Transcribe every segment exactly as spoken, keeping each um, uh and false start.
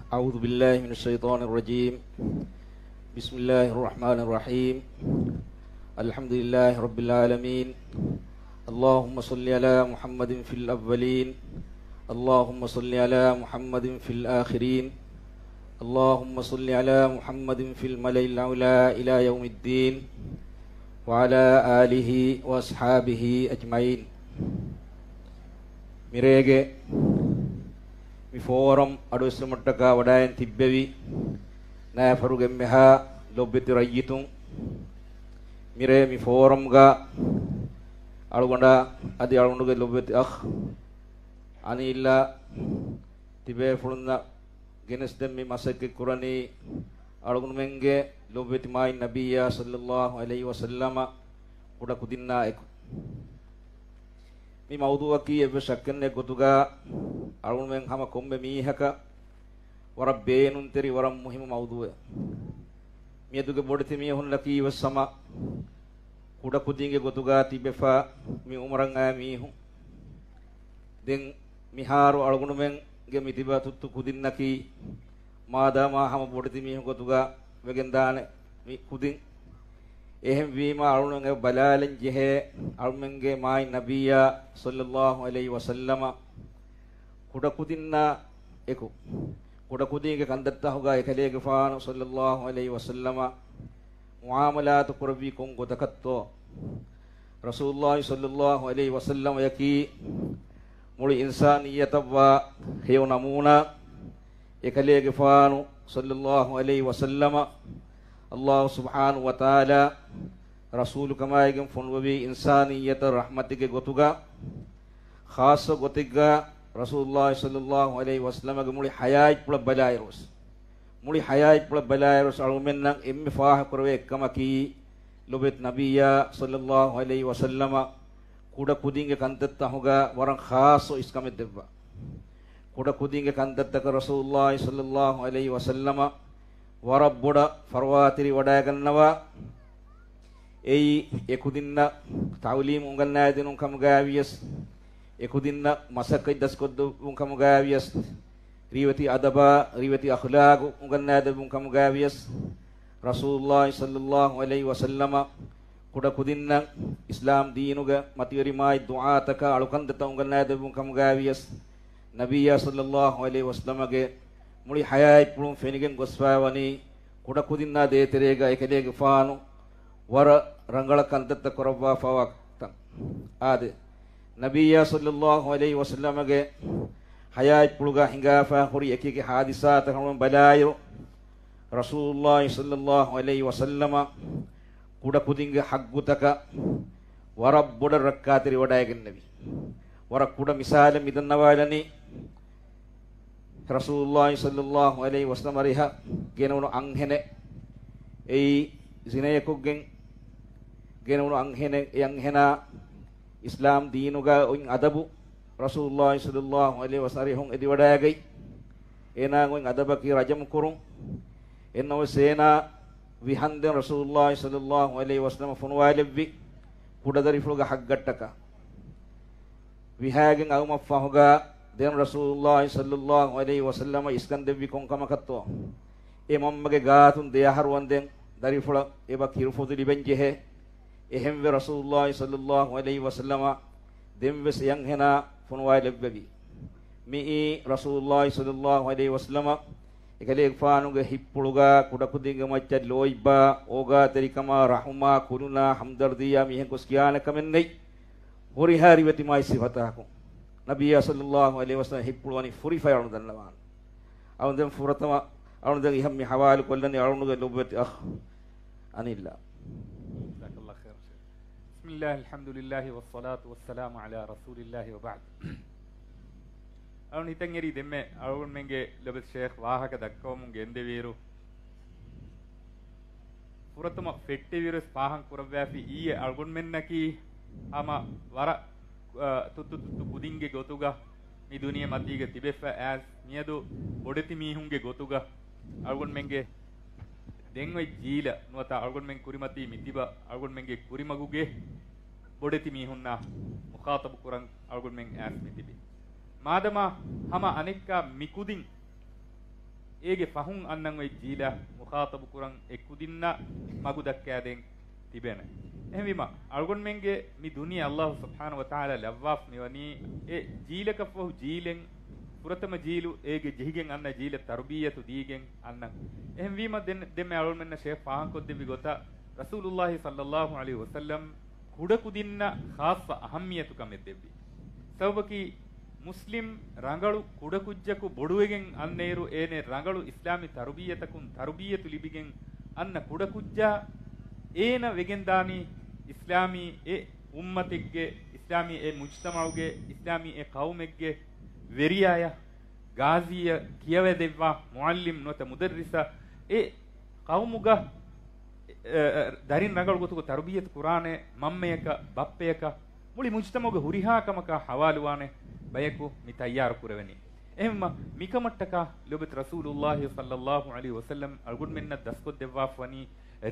أعوذ بالله من الشيطان الرجيم. بسم الله الرحمن الرحيم. الحمد لله رب العالمين. اللهم صل على محمد في الأولين. اللهم صل على محمد في الآخرين. اللهم صل على محمد في الملأ الأعلى إلى يوم الدين. وعلى آله وأصحابه أجمعين. މިރޭގެ މި ފޯރަމް އަޑުއެއްސުމަށްޓަކާ ވަޑައިން ތިއްބެވި ނައިފަރުގެ އެންމެހާ ލޮބްވެތި ރައްޔިތުން، މިރޭ މި ފޯރަމްގަ އަޅުގަނޑާ އަދި އަޅުގަނޑުގެ ލޮބްވެތި އަޚް އަނީލްއާ ތިބޭފުޅުންނަށް ގެނެސްދެން މި މަސައްކަތް ކުރަނީ އަޅުގަނޑުމެންގެ ލޮބްވެތި މާތް ނަބިއްޔާ ޞައްލައްލާހު ޢަލައިހި ވަސައްލަމަ ކުޑަކުދިންނާ އެކު. މި މައުޟޫޢަކީ އެއްވެސް ޝައްކެއްނެތް ގޮތުގަ އަޅުގަނޑުމެން ހަމަ ކޮންމެ މީހަކަށް ވަރަށް ބޭނުންތެރި، ވަރަށް މުހިއްމު މައުޟޫޢެއް. މިއަދުގެ ބޮޑެތި މީހުންނަކީ ވެސް ހަމަ ކުޑަކުދީންގެ ގޮތުގަ ތިބެފަ މި އުމުރަށް އައި މީހުން. ދެން މިހާރު އަޅުގަނޑުމެންގެ މި ތިބާ ތުއްތު ކުދިންނަކީ މާދާމާ ހަމަ ބޮޑެތި މީހުން ގޮތުގަ ވެގެންދާނެ މި ކުދިން. އެހެންވީމަ އަޅުގަނޑުމެން އެ ބަލާލަން ޖެހޭ އަޅުގަނޑުމެންގެ މާތް ނަބިއްޔާ ޞައްލައްލާހު ޢަލައިހި ވަސައްލަމަ ކުޑަކުދިންނާ އެކު، ކުޑަކުދީންގެ ކަންތައްތަކުގަ އެކަލޭގެފާނު ޞައްލައްލާހު ޢަލައިހި ވަސައްލަމަ މުޢާމަލާތު ކުރެއްވީ ކޮން ގޮތަކަށްތޯ؟ ރަސޫލުއްލާހި ޞައްލައްލާހު ޢަލައިހި ވަސައްލަމަޔަކީ މުޅި އިންސާނިއްޔަތަށްވާ ހެޔޮ ނަމޫނާ. އެކަލޭގެފާނު ޞައްލައްލާހު ޢަލައިހި ވަސައްލަމަ އައްލާހު ސުބްޙާނަހު ވަތަޢާލާ ރަސޫލުކަމާއިގެން ފޮނުވެވީ އިންސާނިއްޔަތަށް ރަޙްމަތެއްގެ ގޮތުގަ، ޚާއްޞަ ގޮތެއްގަ ރަސޫލުއްލާހި ޞައްލައްލާހު ޢަލައިހި ވަސައްލަމަގެ މުޅި ޙަޔާތްޕުޅަށް ބަލާއިރުވެސް، މުޅި ޙަޔާތްޕުޅަށް ބަލާއިރުވެސް އަޅުގަނޑުމެންނަށް އެންމެ ފާހަގަކުރެވޭ އެއްކަމަކީ، ލޮބެތި ނަބިއްޔާ ޞައްލައްލާހު ޢަލައިހި ވަސައްލަމަ ކުޑަކުދިންގެ ކަންތައްތަކުގަ ވަރަށް ޚާއްޞަ އިސްކަމެއް ދެއްވާ. ކުޑަކުދިންގެ ކަންތައްތަކަށް ރަސޫލުއްލާހި ޞައްލައްލާހު ޢަލައިހި ވަސައްލަމަ ވަރަށް ބޮޑަށް ފަރުވާތެރިވަޑައިގަންނަވާ. އެއީ، އެކުދިންނަށް ތަޢުލީމު އުނގަންނައިދިނުން ކަމުގައިވިޔަސް، އެކުދިންނަށް މަސައްކަތް ދަސްކޮށްދެއްވުން ކަމުގައިވިޔަސް، ރިވެތި އަދަބާ، ރިވެތި އަޚްލާގު އުނގަންނައިދެއްވުން ކަމުގައިވިޔަސް، ރަސޫލުއްލާހި ޞައްލައްލާހު ޢަލައިހި ވަސައްލަމަ ކުޑަކުދިންނަށް އިސްލާމް ދީނުގެ މަތިވެރި މާތް ދުޢާތަކާ އަޅުކަންތައްތައް އުނގަންނައިދެއްވުން ކަމުގައިވިޔަސް، ނަބިއްޔާ ޞައްލައްލާހު ޢަލައިހި ވަސައްލަމަގެ މުޅި ޙަޔާތްޕުޅުން ފެނިގެން ގޮސްފައިވަނީ ކުޑަކުދިންނާ ދޭތެރޭގަ އެކަލޭގެފާނު ވަރަށް ރަނގަޅަށް ކަންތައްތައް ކުރައްވާފައިވާ ތަން. އާދެ، ނަބިއްޔާ ޞައްލައްލާހު ޢަލައިހި ވަސައްލަމަގެ ޙަޔާތްޕުޅުގަ ހިނގާފަ ހުރި އެކިއެކި ޙާދިސާތައް ހަމަ ބަލާއިރު، ރަސޫލުއްލާހި ޞައްލައްލާހު ޢަލައިހި ވަސައްލަމަ ކުޑަކުދިންގެ ޙައްޤުތަކަށް ވަރަށް ބޮޑަށް ރައްކާތެރިވަޑައިގެންނެވި. ވަރަށް ކުޑަ މިސާލެއް މިދަންނަވާލަނީ، ރަސޫލުއްލާހި ޞައްލައްލާހު ޢަލައިހި ވަސައްލަމަ އަރިހަށް ގެނެވުނު އަންހެނެއް، އެއީ ޒިނަޔަކުގެން ގެނެވުނު އަންހެނެއް. އެ އަންހެނާ އިސްލާމް ދީނުގަ އޮތް އަދަބު ރަސޫލުއްލާހި ޞައްލައްލާހު ޢަލައިހި ވަސައްލަމަ އަރިހުން އެދިވަޑައިގަތް، އޭނާގެ އޮތް އަދަބަކީ ރަޖަމު ކުރުން. އެއްނަމަވެސް އޭނާ ވިހަންދެން ރަސޫލުއްލާހި ޞައްލައްލާހު ޢަލައިހި ވަސައްލަމަ ފޮނުވާލެއްވި ކުޑަދަރިފުޅުގެ ޙައްޤަށްޓަކާ. ވިހައިގެން އައުމަށްފަހުގަ ދެން ރަސޫލުއްލާހި ޞައްލައްލާހު ޢަލައިހި ވަސައްލަމަ އިސްކަންދެއްވި ކޮންކަމަކަށްތޯ؟ އެ މަންމަގެ ގާތުން ދެ އަހަރު ވަންދެން ދަރިފުޅަށް އެބަ ކިރުފޮދު ލިބެން ޖެހޭ. އެހެންވެ ރަސޫލުއްލާހި ޞައްލައްލާހު ޢަލައިހި ވަސައްލަމަ ދެންވެސް އެ އަންހެނާ ފޮނުވާލެއްވެވި. މިއީ ރަސޫލުއްލާހި ޞައްލައްލާހު ޢަލައިހި ވަސައްލަމަ އެކަލޭގެފާނުގެ ހިތްޕުޅުގަ ކުޑަކުދިންގެ މައްޗަށް ލޯތްބާ، އޯގާތެރިކަމާ، ރަޙުމާ، ކުރުނާ، ހަމްދަރްދީއާ މިހެން ގޮސް ކިޔާނެ ކަމެއް ނެތް. ހުރިހާ ރިވެތި މާތް ސިފަތަކުން ނަބިއްޔާ ޞައްލައްލާހު ޢަލައިހި ވަސައްލަމަ ހިތްޕުޅުވަނީ ފުރިފައި އަޅުން ދަންނަވާނެ. އަޅުން ދެން ފުރަތަމަ، އަޅުން ދެން އިހަށް މި ޙަވާލު ކޮށްލަނީ އަޅުނުގެ ލޮބުވެތި އަޚް އަނިލްއާ. ޖަޒާކަﷲ ޚައިރަން ޝޭޚް. بسم الله، الحمد لله، والصلاة والسلام على رسول الله، وبعد. އަޅުން ހިތަށް އެރީ ދެންމެ އަޅުގަނޑުމެންގެ ލޮބެތި ޝޭޚް ވާހަކަ ދައްކަވަމުން ގެންދެވިއިރު، ފުރަތަމަ ފެއްޓެވިއިރުވެސް ފާހަގަ ކުރައްވާފި އިއްޔެ އަޅުގަނޑުމެންނަކީ ހަމަ ވަރަށް، އަ، ތުއްތު ތުއްތު ކުދިންގެ ގޮތުގަ މި ދުނިޔެ މަތީގަ ތިބެފަ އައިސް، މިއަދު ބޮޑެތި މީހުންގެ ގޮތުގަ އަޅުގަނޑުމެންގެ ދެން އޮތް ޖީލަށް ނުވަތަ އަޅުގަނޑުމެން ކުރިމަތީ މިތިބަ އަޅުގަނޑުމެންގެ ކުރިމަގުގެ ބޮޑެތި މީހުންނާ މުޚާޠަބު ކުރަން އަޅުގަނޑުމެން އައިސް މިތިބީ. މާދަމާ ހަމަ އަނެއްކާ މިކުދިން އޭގެ ފަހުން އަންނަން އޮތް ޖީލަށް މުޚާޠަބު ކުރަން އެ ކުދިންނަށް މަގު ދައްކާދޭން ތިބޭނެ. އެހެންވީމަ، އަޅުގަނޑުމެންގެ މި ދުނިޔެ އައްލާހު ސުބްޙާނަހު ވަ ތަޢާލާ ލައްވާފަ މިވަނީ އެ ޖީލަކަށްފަހު ޖީލެއް، ފުރަތަމަ ޖީލު އޭގެ ޖެހިގެން އަންނަ ޖީލަށް ތަރުބިއްޔަތު ދީގެން އަންނަން. އެހެންވީމަ، ދެން، ދެންމެ އަޅުގަނޑުމެންނަށް ޝޭޚް ފާހަގަކޮށްދެއްވި ގޮތަށް، ރަސޫލުއްލާހި ޞައްލައްލާހު ޢަލައިހި ވަސައްލަމް ކުޑަކުދިންނަށް ޚާއްޞަ އަހައްމިޔަތުކަމެއް ދެއްވި. ސަބަބަކީ، މުސްލިމް ރަނގަޅު ކުޑަކުއްޖަކު ބޮޑުވެގެން އަންނައިރު، އޭނަ ރަނގަޅު އިސްލާމީ ތަރުބިއްޔަތަކުން ތަރުބިއްޔަތު ލިބިގެން އަންނަ ކުޑަކުއްޖާ، އޭނަ ވެގެންދާނީ އިސްލާމީ އެ އުއްމަތެއްގެ، އިސްލާމީ އެ މުޖްތަމަޢުގެ، އިސްލާމީ އެ ޤައުމެއްގެ ވެރިޔާޔަށް، ޤާޟީއަށް، ކިޔަވައިދެއްވާ މުޢައްލިމް ނުވަތަ މުދައްރިސަށް، އެ ޤައުމުގަ، އެ، އެ، ދަރިން ރަނގަޅު ގޮތުގަ ތަރުބިއްޔަތު ކުރާނެ މަންމަޔަކަށް، ބައްޕަޔަކަށް، މުޅި މުޖްތަމަޢުގެ ހުރިހާ ކަމަކަށް ޙަވާލުވާނެ ބަޔަކު މި ތައްޔާރު ކުރެވެނީ. އެހެންވީމަ، މިކަމަށްޓަކާ ލޮބެތި ރަސޫލުއްލާހި ޞައްލައްލާހު ޢަލައިހި ވަސައްލަމް އަޅުގަނޑުމެންނަށް ދަސްކޮށްދެއްވާފަ ވަނީ،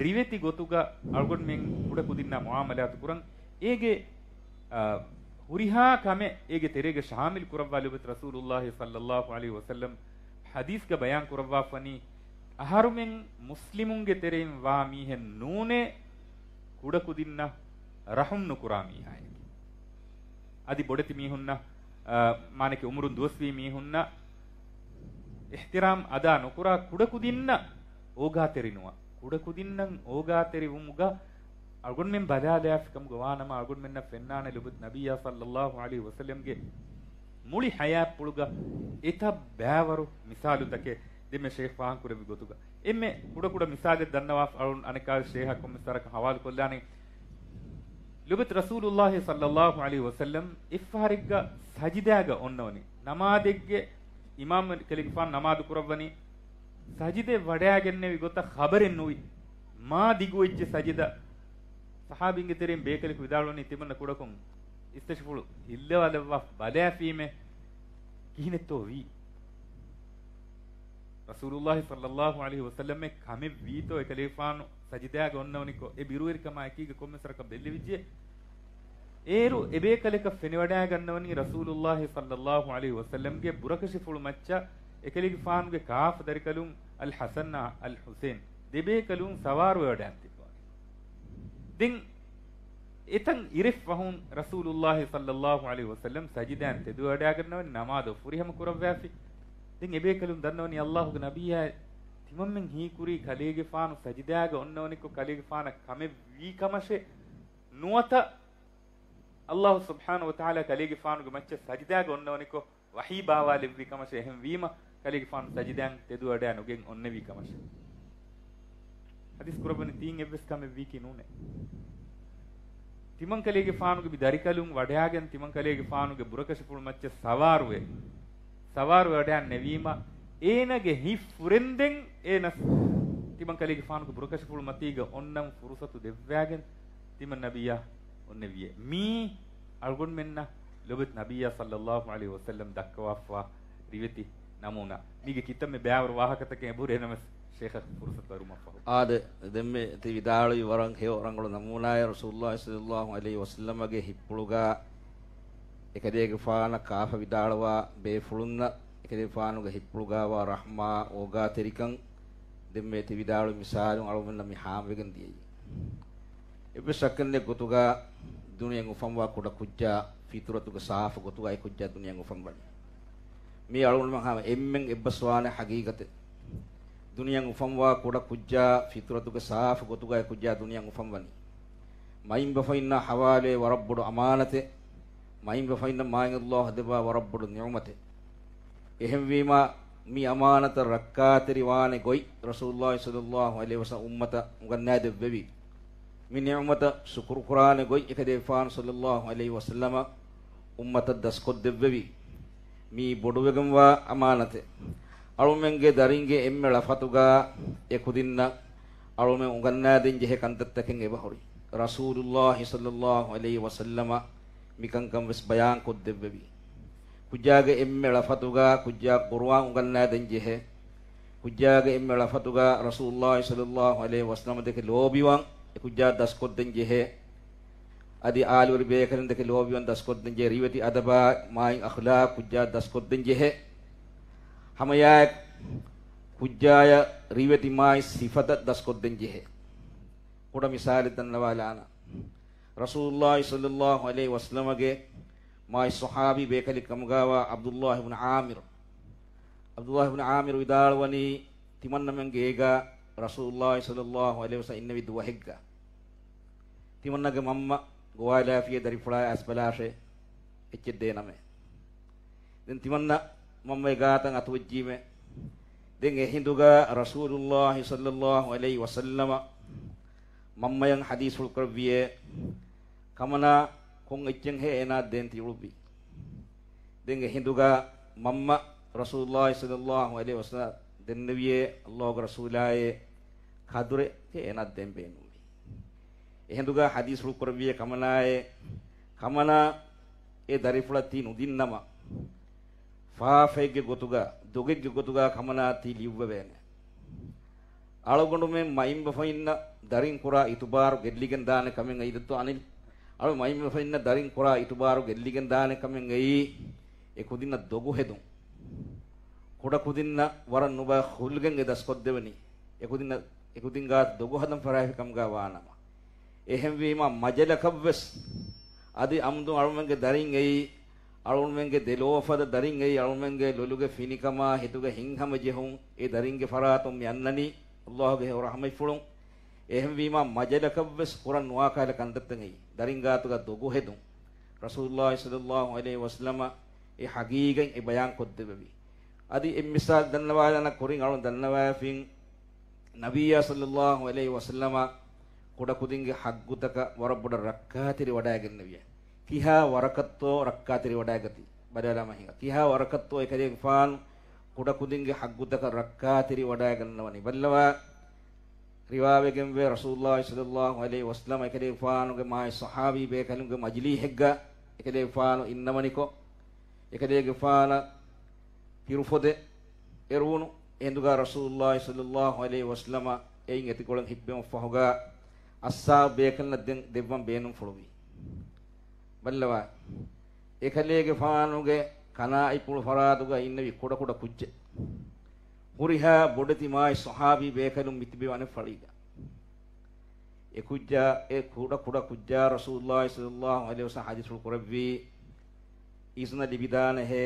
ރިވެތި ގޮތުގަ އަޅުގަނޑުމެން ކުޑަކުދިންނާ މުޢާމަލާތު ކުރަން. އޭގެ، އާ، ހުރިހާ ކަމެއް އޭގެ ތެރޭގަ ޝާމިލް ކުރައްވާ ލޮބެތި ރަސޫލުއްލާހި ޞައްލައްލާހު ޢަލައިހި ވަސައްލަމް ޙަދީޘްގަ ބަޔާން ކުރައްވާފަ ވަނީ، އަހަރުމެން މުސްލިމުންގެ ތެރެއިން ވާ މީހެއް ނޫނޭ، ކުޑަކުދިންނަށް ރަޙުމް ނުކުރާ މީހާއެކޭ. އަދި ބޮޑެތި މީހުންނަށް، އާ، މާނަކީ އުމުރުން ދުވަސްވީ މީހުންނަށް އިޙްތިރާމް އަދާ ނުކުރާ، ކުޑަކުދިންނަށް އޯގާތެރި ނުވާ، ކުޑަކުދިންނަށް އޯގާތެރި ވުމުގަ އަޅުގަނޑުމެން ބަލާލާފި ކަމުގަ ވާނަމަ، އަޅުގަނޑުމެންނަށް ފެންނާނެ ލޮބު ނަބިއްޔާ ޞައްލައްލާހު ޢަލައިހި ވަސައްލަމްގެ މުޅި ޙަޔާތްޕުޅުގަ އެތައް ބައިވަރު މިސާލުތަކެއް ދެންމެ ޝޭޚް ފާހަގަކުރެއްވި ގޮތުގަ. އެންމެ ކުޑަކުޑަ މިސާލެއް ދަންނަވާފަ އަޅުން އަނެއްކާވެސް ޝޭޚަށް ކޮންމެސް ވަރަކަށް ޙަވާލުކޮށްލާނީ. ލޮބެތި ރަސޫލުއްލާހި ޞައްލައްލާހު ޢަލައިހި ވަސައްލަމް އެއްފަހަރެއްގަ ސަޖިދާގަ އޮންނަވަނީ. ނަމާދެއްގެ އިމާމް ކަލޭގެފާނު ނަމާދު ކުރައްވަނީ. ސަޖިދައަށް ވަޑައިގެންނެވި ގޮތަށް ޚަބަރެއް ނުވި. މާ ދިގުވެއްޖެ ސަޖިދަ. ޞަޙާބީންގެ ތެރެއިން ބޭކަލަކު ވިދާޅުވަނީ ތިމަންނަ ކުޑަކޮށް އިސްތަށިފުޅު ހިއްލަވާލައްވާ ބަލާފީމޭ ކިހިނެއްތޯ ވީ؟ ރަސޫލުއްލާހި ޞައްލައްލާހު ޢަލައިހި ވަސައްލަމް ކަމެއް ވީތޯ އެކަލޭގެފާނު ސަޖިދާގަ އޮންނަވަނިކޮށް އެ ބިރުވެރިކަމާ އެކީގަ ކޮންމެސް ވަރަކަށް ބެއްލެވިއްޖެ؟ އޭރު އެބޭކަލަކަށް ފެނިވަޑައިގަންނަވަނީ ރަސޫލުއްލާހި ޞައްލައްލާހު ޢަލައިހި ވަސައްލަމްގެ ބުރަކަށިފުޅު މައްޗަށް އެކަލޭގެފާނުގެ ކާފަ ދަރިކަލުން އަލް ޙަސަން އަލް ޙުސައިން ދެބޭކަލުން ސަވާރުވެވަޑައިގަންނަވަނީ. ދެން އެތަން އިރެއް ފަހުން ރަސޫލުއްލާހި ޞައްލައްލާހު ޢަލައިހި ވަސައްލަމް ސަޖިދާއިން ތެދުވެވަޑައިގަންނަވަނީ ނަމާދު ފުރިހަމަ ކުރައްވާފި. ދެން އެބޭކަލުން ދަންނަވަނީ އައްލާހުގެ ނަބިއްޔާ ތިމަންމެން ހީކުރީ ކަލޭގެފާނު ސަޖިދާގަ އޮންނަވަނިކޮށް ކަލޭގެފާނަށް ކަމެއް ވީ ކަމަށޭ ނުވަތަ އައްލާހު ސުބްޙާނަހު ވަތަޢާލާ ކަލޭގެފާނުގެ މައްޗަށް ސަޖިދާގަ އޮންނަވަނިކޮށް ވަޙީ ބާވާލެއްވި ކަމަށޭ އެހެން ވީމަ ކަލޭގެފާނު ސަޖިދާއިން ތެދުވެވަޑައި ނުގެން އޮންނެވީ ކަމަށޭ. ޙަދީޘް ކުރައްވަނީ ތީން އެއްވެސް ކަމެއް ވީކީ ނޫނޭ. ތިމަން ކަލޭގެފާނުގެ މި ދަރިކަލުން ވަޑައިގެން ތިމަން ކަލޭގެފާނުގެ ބުރަކަށިފުޅު މައްޗަށް ސަވާރުވެ، ސަވާރުވެ ވަޑައިގެންނެވީމަ އޭނާގެ ހިތް ފުރެންދެން އޭނަސް ތިމަން ކަލޭގެފާނުގެ ބުރަކަށިފުޅު މަތީގަ އޮންނަން ފުރުޞަތު ދެއްވައިގެން ތިމަން ނަބިއްޔާ އޮންނެވިއޭ. މީ އަޅުގަނޑުމެންނަށް ލޮބެތި ނަބިއްޔާ ޞައްލައްލާހު ޢަލައިހި ވަސައްލަމް ދައްކަވާފަވާ ރިވެތި ނަމޫނާ. މީގެ ކިތަންމެ ބައިވަރު ވާހަކަތަކެއް އެބަހުރޭ ނަމަވެސް، ޝޭޚަށް ފުރުޞަތު ދަރުމަށްފަހު. އާދެ، ދެންމެ ތި ވިދާޅުވި ވަރަށް ހެޔޮ ރަނގަޅު ނަމޫނާއެއް. ރަސޫލުއްލާހި ޞައްލައްލާހު ޢަލައިހި ވަސައްލަމަގެ ހިތްޕުޅުގަ އެކަލޭގެފާނަށް ކާފަ ވިދާޅުވާ ބޭފުޅުންނަށް އެކަލޭގެފާނުގެ ހިތްޕުޅުގައިވާ ރަޙްމާ އޯގާތެރިކަން ދެންމެ ތި ވިދާޅުވި މިސާލުން އަޅުގަނޑަށް މި ހާމަވެގެން ދިޔައީ. އެއްވެސް ޝައްކެއްނެތް ގޮތުގަ ދުނިޔެއަށް އުފަންވާ ކުޑަ ކުއްޖާ ފިޠުރަތުގެ ސާފު ގޮތުގަ އެ ކުއްޖާ ދުނިޔެއަށް އުފަންވަނީ. މީ އަޅުގަނޑުމެން ހަމަ އެންމެން އެއްބަސްވާނެ ހަގީގަތެއް. ދުނިޔެއަށް އުފަންވާ ކުޑަ ކުއްޖާ ފިޠުރަތުގެ ސާފު ގޮތުގައި ކުއްޖާ ދުނިޔެއަށް އުފަންވަނީ. މައިންބަފައިންނާ ހަވާލުވި ވަރަށް ބޮޑު އަމާނަތެއް. މައިންބަފައިންނަށް މާތް ﷲ ދެއްވާ ވަރަށް ބޮޑު ނިޢުމަތެއް. އެހެންވީމާ، މި އަމާނަތަށް ރައްކާތެރިވާނެ ގޮތް ރަސޫލުއްލާހި ޞައްލައްލާހު ޢަލައިހި ވަސައްލަމް އުއްމަތަށް އުނގަންނާދެއްވެވި. މި ނިޢުމަތަށް ޝުކުރުކުރާނެ ގޮތް އެކަލޭގެފާނު ޞައްލައްލާހު ޢަލައިހި ވަސައްލަމަ އުއްމަތަށް ދަސްކޮށްދެއްވެވި. މީ ބޮޑުވެގެންވާ އަމާނަތެއް. އަޅުމެންގެ ދަރިންގެ އެންމެ ޅަފަތުގަ އެކުދިންނަށް އަޅުމެން އުނގަންނާދޭން ޖެހޭ ކަންތައްތަކެއް އެބަހުރި. ރަސޫލުއްލާހި ޞައްލައްލާހު ޢަލައިހި ވަސައްލަމަ މިކަންކަން ވެސް ބަޔާންކޮށްދެއްވެވި. ކުއްޖާގެ އެންމެ ޅަފަތުގަ ކުއްޖާ ޤުރުއާން އުނގަންނާދޭން ޖެހޭ. ކުއްޖާގެ އެންމެ ޅަފަތުގަ ރަސޫލުއްލާހި ޞައްލައްލާހު ޢަލައިހި ވަސައްލަމަ ދެކެ ލޯބިވާން އެ ކުއްޖާ ދަސްކޮށްދޭން ޖެހޭ. އަދި އާލުވެރި ބޭކަލުން ދެކެ ލޯބިވާން ދަސްކޮށްދޭން ޖެހޭ. ރިވެތި އަދަބާ މާތް އަޚްލާޤް ކުއްޖާ ދަސްކޮށްދޭން ޖެހޭ. ހަމައެއާއެކު ކުއްޖާޔަށް ރިވެތި މާތް ސިފަތައް ދަސްކޮށްދޭން ޖެހޭ. ކުޑަ މިސާލެއް ދަންނަވާލާނަން. ރަސޫލުއްލާހި ޞައްލައްލާހު ޢަލައިހި ވަސައްލަމަގެ މާތް ޞަޙާބީ ބޭކަލެއް ކަމުގާވާ ޢަބްދުއްލާހި ބުނު ޢާމިރު. ޢަބްދުއްލާހި ބުނު ޢާމިރު ވިދާޅުވަނީ، ތިމަންނަމެންގެ ގޭގަ ރަސޫލުއްލާހި ޞައްލައްލާހު ޢަލައިހި ވަސައްލަމަ އިންނެވި ދުވަހެއްގަ. ތިމަންނަގެ މަންމަ ގޮވާލާފިޔޭ ދަރިފުޅާ އައިސްބަލާށޭ، އެއްޗެއް ދޭނަމޭ. ދެން ތިމަންނަ މަންމަގެ ގާތަށް އަތުވެއްޖީމޭ. ދެން އެހިނދުގަ ރަސޫލުއްލާހި ޞައްލައްލާހު ޢަލައިހި ވަސައްލަމަ މަންމަޔަށް ޙަދީޘްފުޅު ކުރެއްވިޔޭ، ކަމަނާ ކޮން އެއްޗެއްހޭ އޭނާ ދޭން ތިއުޅުއްވީ؟ ދެން އެހިނދުގަ މަންމަ ރަސޫލުއްލާހި ޞައްލައްލާހު ޢަލައިހި ވަސައްލަމަ ދެންނެވިޔޭ، ﷲ ގެ ރަސޫލާއޭ، ކަދުރެއް އޭނާ ދޭން ބޭނުންވީ. އެހިނދުގަ ޙަދީޘްފުޅު ކުރެއްވިޔޭ ކަމަނާއޭ، ކަމަނާ އެ ދަރިފުޅަށް ތި ނުދިންނަމަ، ފާފައެއްގެ ގޮތުގަ، ދޮގެއްގެ ގޮތުގަ ކަމަނާ ތި ލިޔުއްވެވޭނެ. އަޅުގަނޑުމެން މައިންބަފައިންނަށް ދަރިން ކުރާ އިތުބާރު ގެއްލިގެން ދާނެ ކަމެއް އެއީ ދައްތޯ އަނިލް؟ އަޅު މައިންބަފައިންނަށް ދަރިން ކުރާ އިތުބާރު ގެއްލިގެން ދާނެ ކަމެއް އެއީ އެ ކުދިންނަށް ދޮގު ހެދުން. ކުޑަ ކުދިންނަށް ވަރަށް ނުބައި ޚުލްގެން އެ ދަސްކޮށްދެވެނީ. އެ ކުދިންނަށް، އެ ކުދިން ގާތު ދޮގު ހަދަން ފަރާތް ކަމުގަ ވާނަމަ. އެހެންވީމަ މަޖަލަކަށްވެސް އަދި އަމްދު އަޅުމެންގެ ދަރިން އެއީ، އަޅުމެންގެ ދެލޯފަދަ ދަރިން އެއީ، އަޅުމެންގެ ލޮލުގެ ފިނިކަމާ ހިތުގެ ހިތްހަމަޖެހުން އެ ދަރިންގެ ފަރާތުން މި އަންނަނީ، ﷲ ގެ ހެޔޮ ރަޙްމަތްފުޅުން. އެހެންވީމަ މަޖަލަކަށްވެސް ކުރަން ނުވާ ކަހަލަ ކަންތައްތައް އެއީ. ދަރިން ގާތުގަ ދޮގު ހެދުން. ރަސޫލުއްލާހި ޞައްލައްލާހު ޢަލައިހި ވަސައްލަމަ އެ ޙަޤީޤަތް އެ ބަޔާން ކޮށްދެއްވެވި. އަދި އެއް މިސާލް ދަންނަވާލާނަން. ކުރިން އަޅުން ދަންނަވައިފިން، ނަބިއްޔާ ޞައްލައްލާހު ޢަލައިހި ވަސައްލަމަ ކުޑަކުދިންގެ ޙައްޤުތަކަށް ވަރަށް ބޮޑަށް ރައްކާތެރިވަޑައިގެންނެވިޔާ. ކިހާ ވަރަކަށްތޯ ރައްކާތެރިވަޑައިގަތީ؟ ބަލާލާމަ ހިނގާ. ކިހާ ވަރަކަށްތޯ އެކަލޭގެފާނު ކުޑަކުދިންގެ ޙައްޤުތަކަށް ރައްކާތެރިވަޑައިގަންނަވަނީ؟ ބައްލަވާ. ރިވާވެގެންވޭ، ރަސޫލުއްލާހި ޞައްލައްލާހު ޢަލައިހި ވަސައްލަމަ އެކަލޭގެފާނުގެ މާތް ޞަޙާބީ ބޭކަލުންގެ މަޖިލީހެއްގަ އެކަލޭގެފާނު އިންނަވަނިކޮށް، އެކަލޭގެފާނަށް ކިރުފޮދެއް އެރުވުނު. އެހިނދުގަ ރަސޫލުއްލާހި ޞައްލައްލާހު ޢަލައިހި ވަސައްލަމަ އެއިން އެތިކޮޅެއް ހިއްޕެވުން ފަހުގަ އައްސާބް ބޭކަލުންނަށް ދެން ދެއްވަން ބޭނުންފުޅުވި. ބައްލަވާ. އެކަލޭގެފާނުގެ ކަނާތްޕުޅު ފަރާތުގަ އިންނެވި ކުޑަކުޑަ ކުއްޖެއް. ހުރިހާ ބޮޑެތި މާތް ޞަޙާބީ ބޭކަލުން މިތިބެވި އަނެއް ފަޅީގަ. އެ ކުއްޖާ، އެ ކުޑަ ކުޑަ ކުއްޖާ ރަސޫލުއްލާހި ޞައްލައްލާހު ޢަލައިހި ވަސައްލަމަ ޙަދީޘްފުޅު ކުރެއްވީ، އިޒުނަ ލިބިދާނެހޭ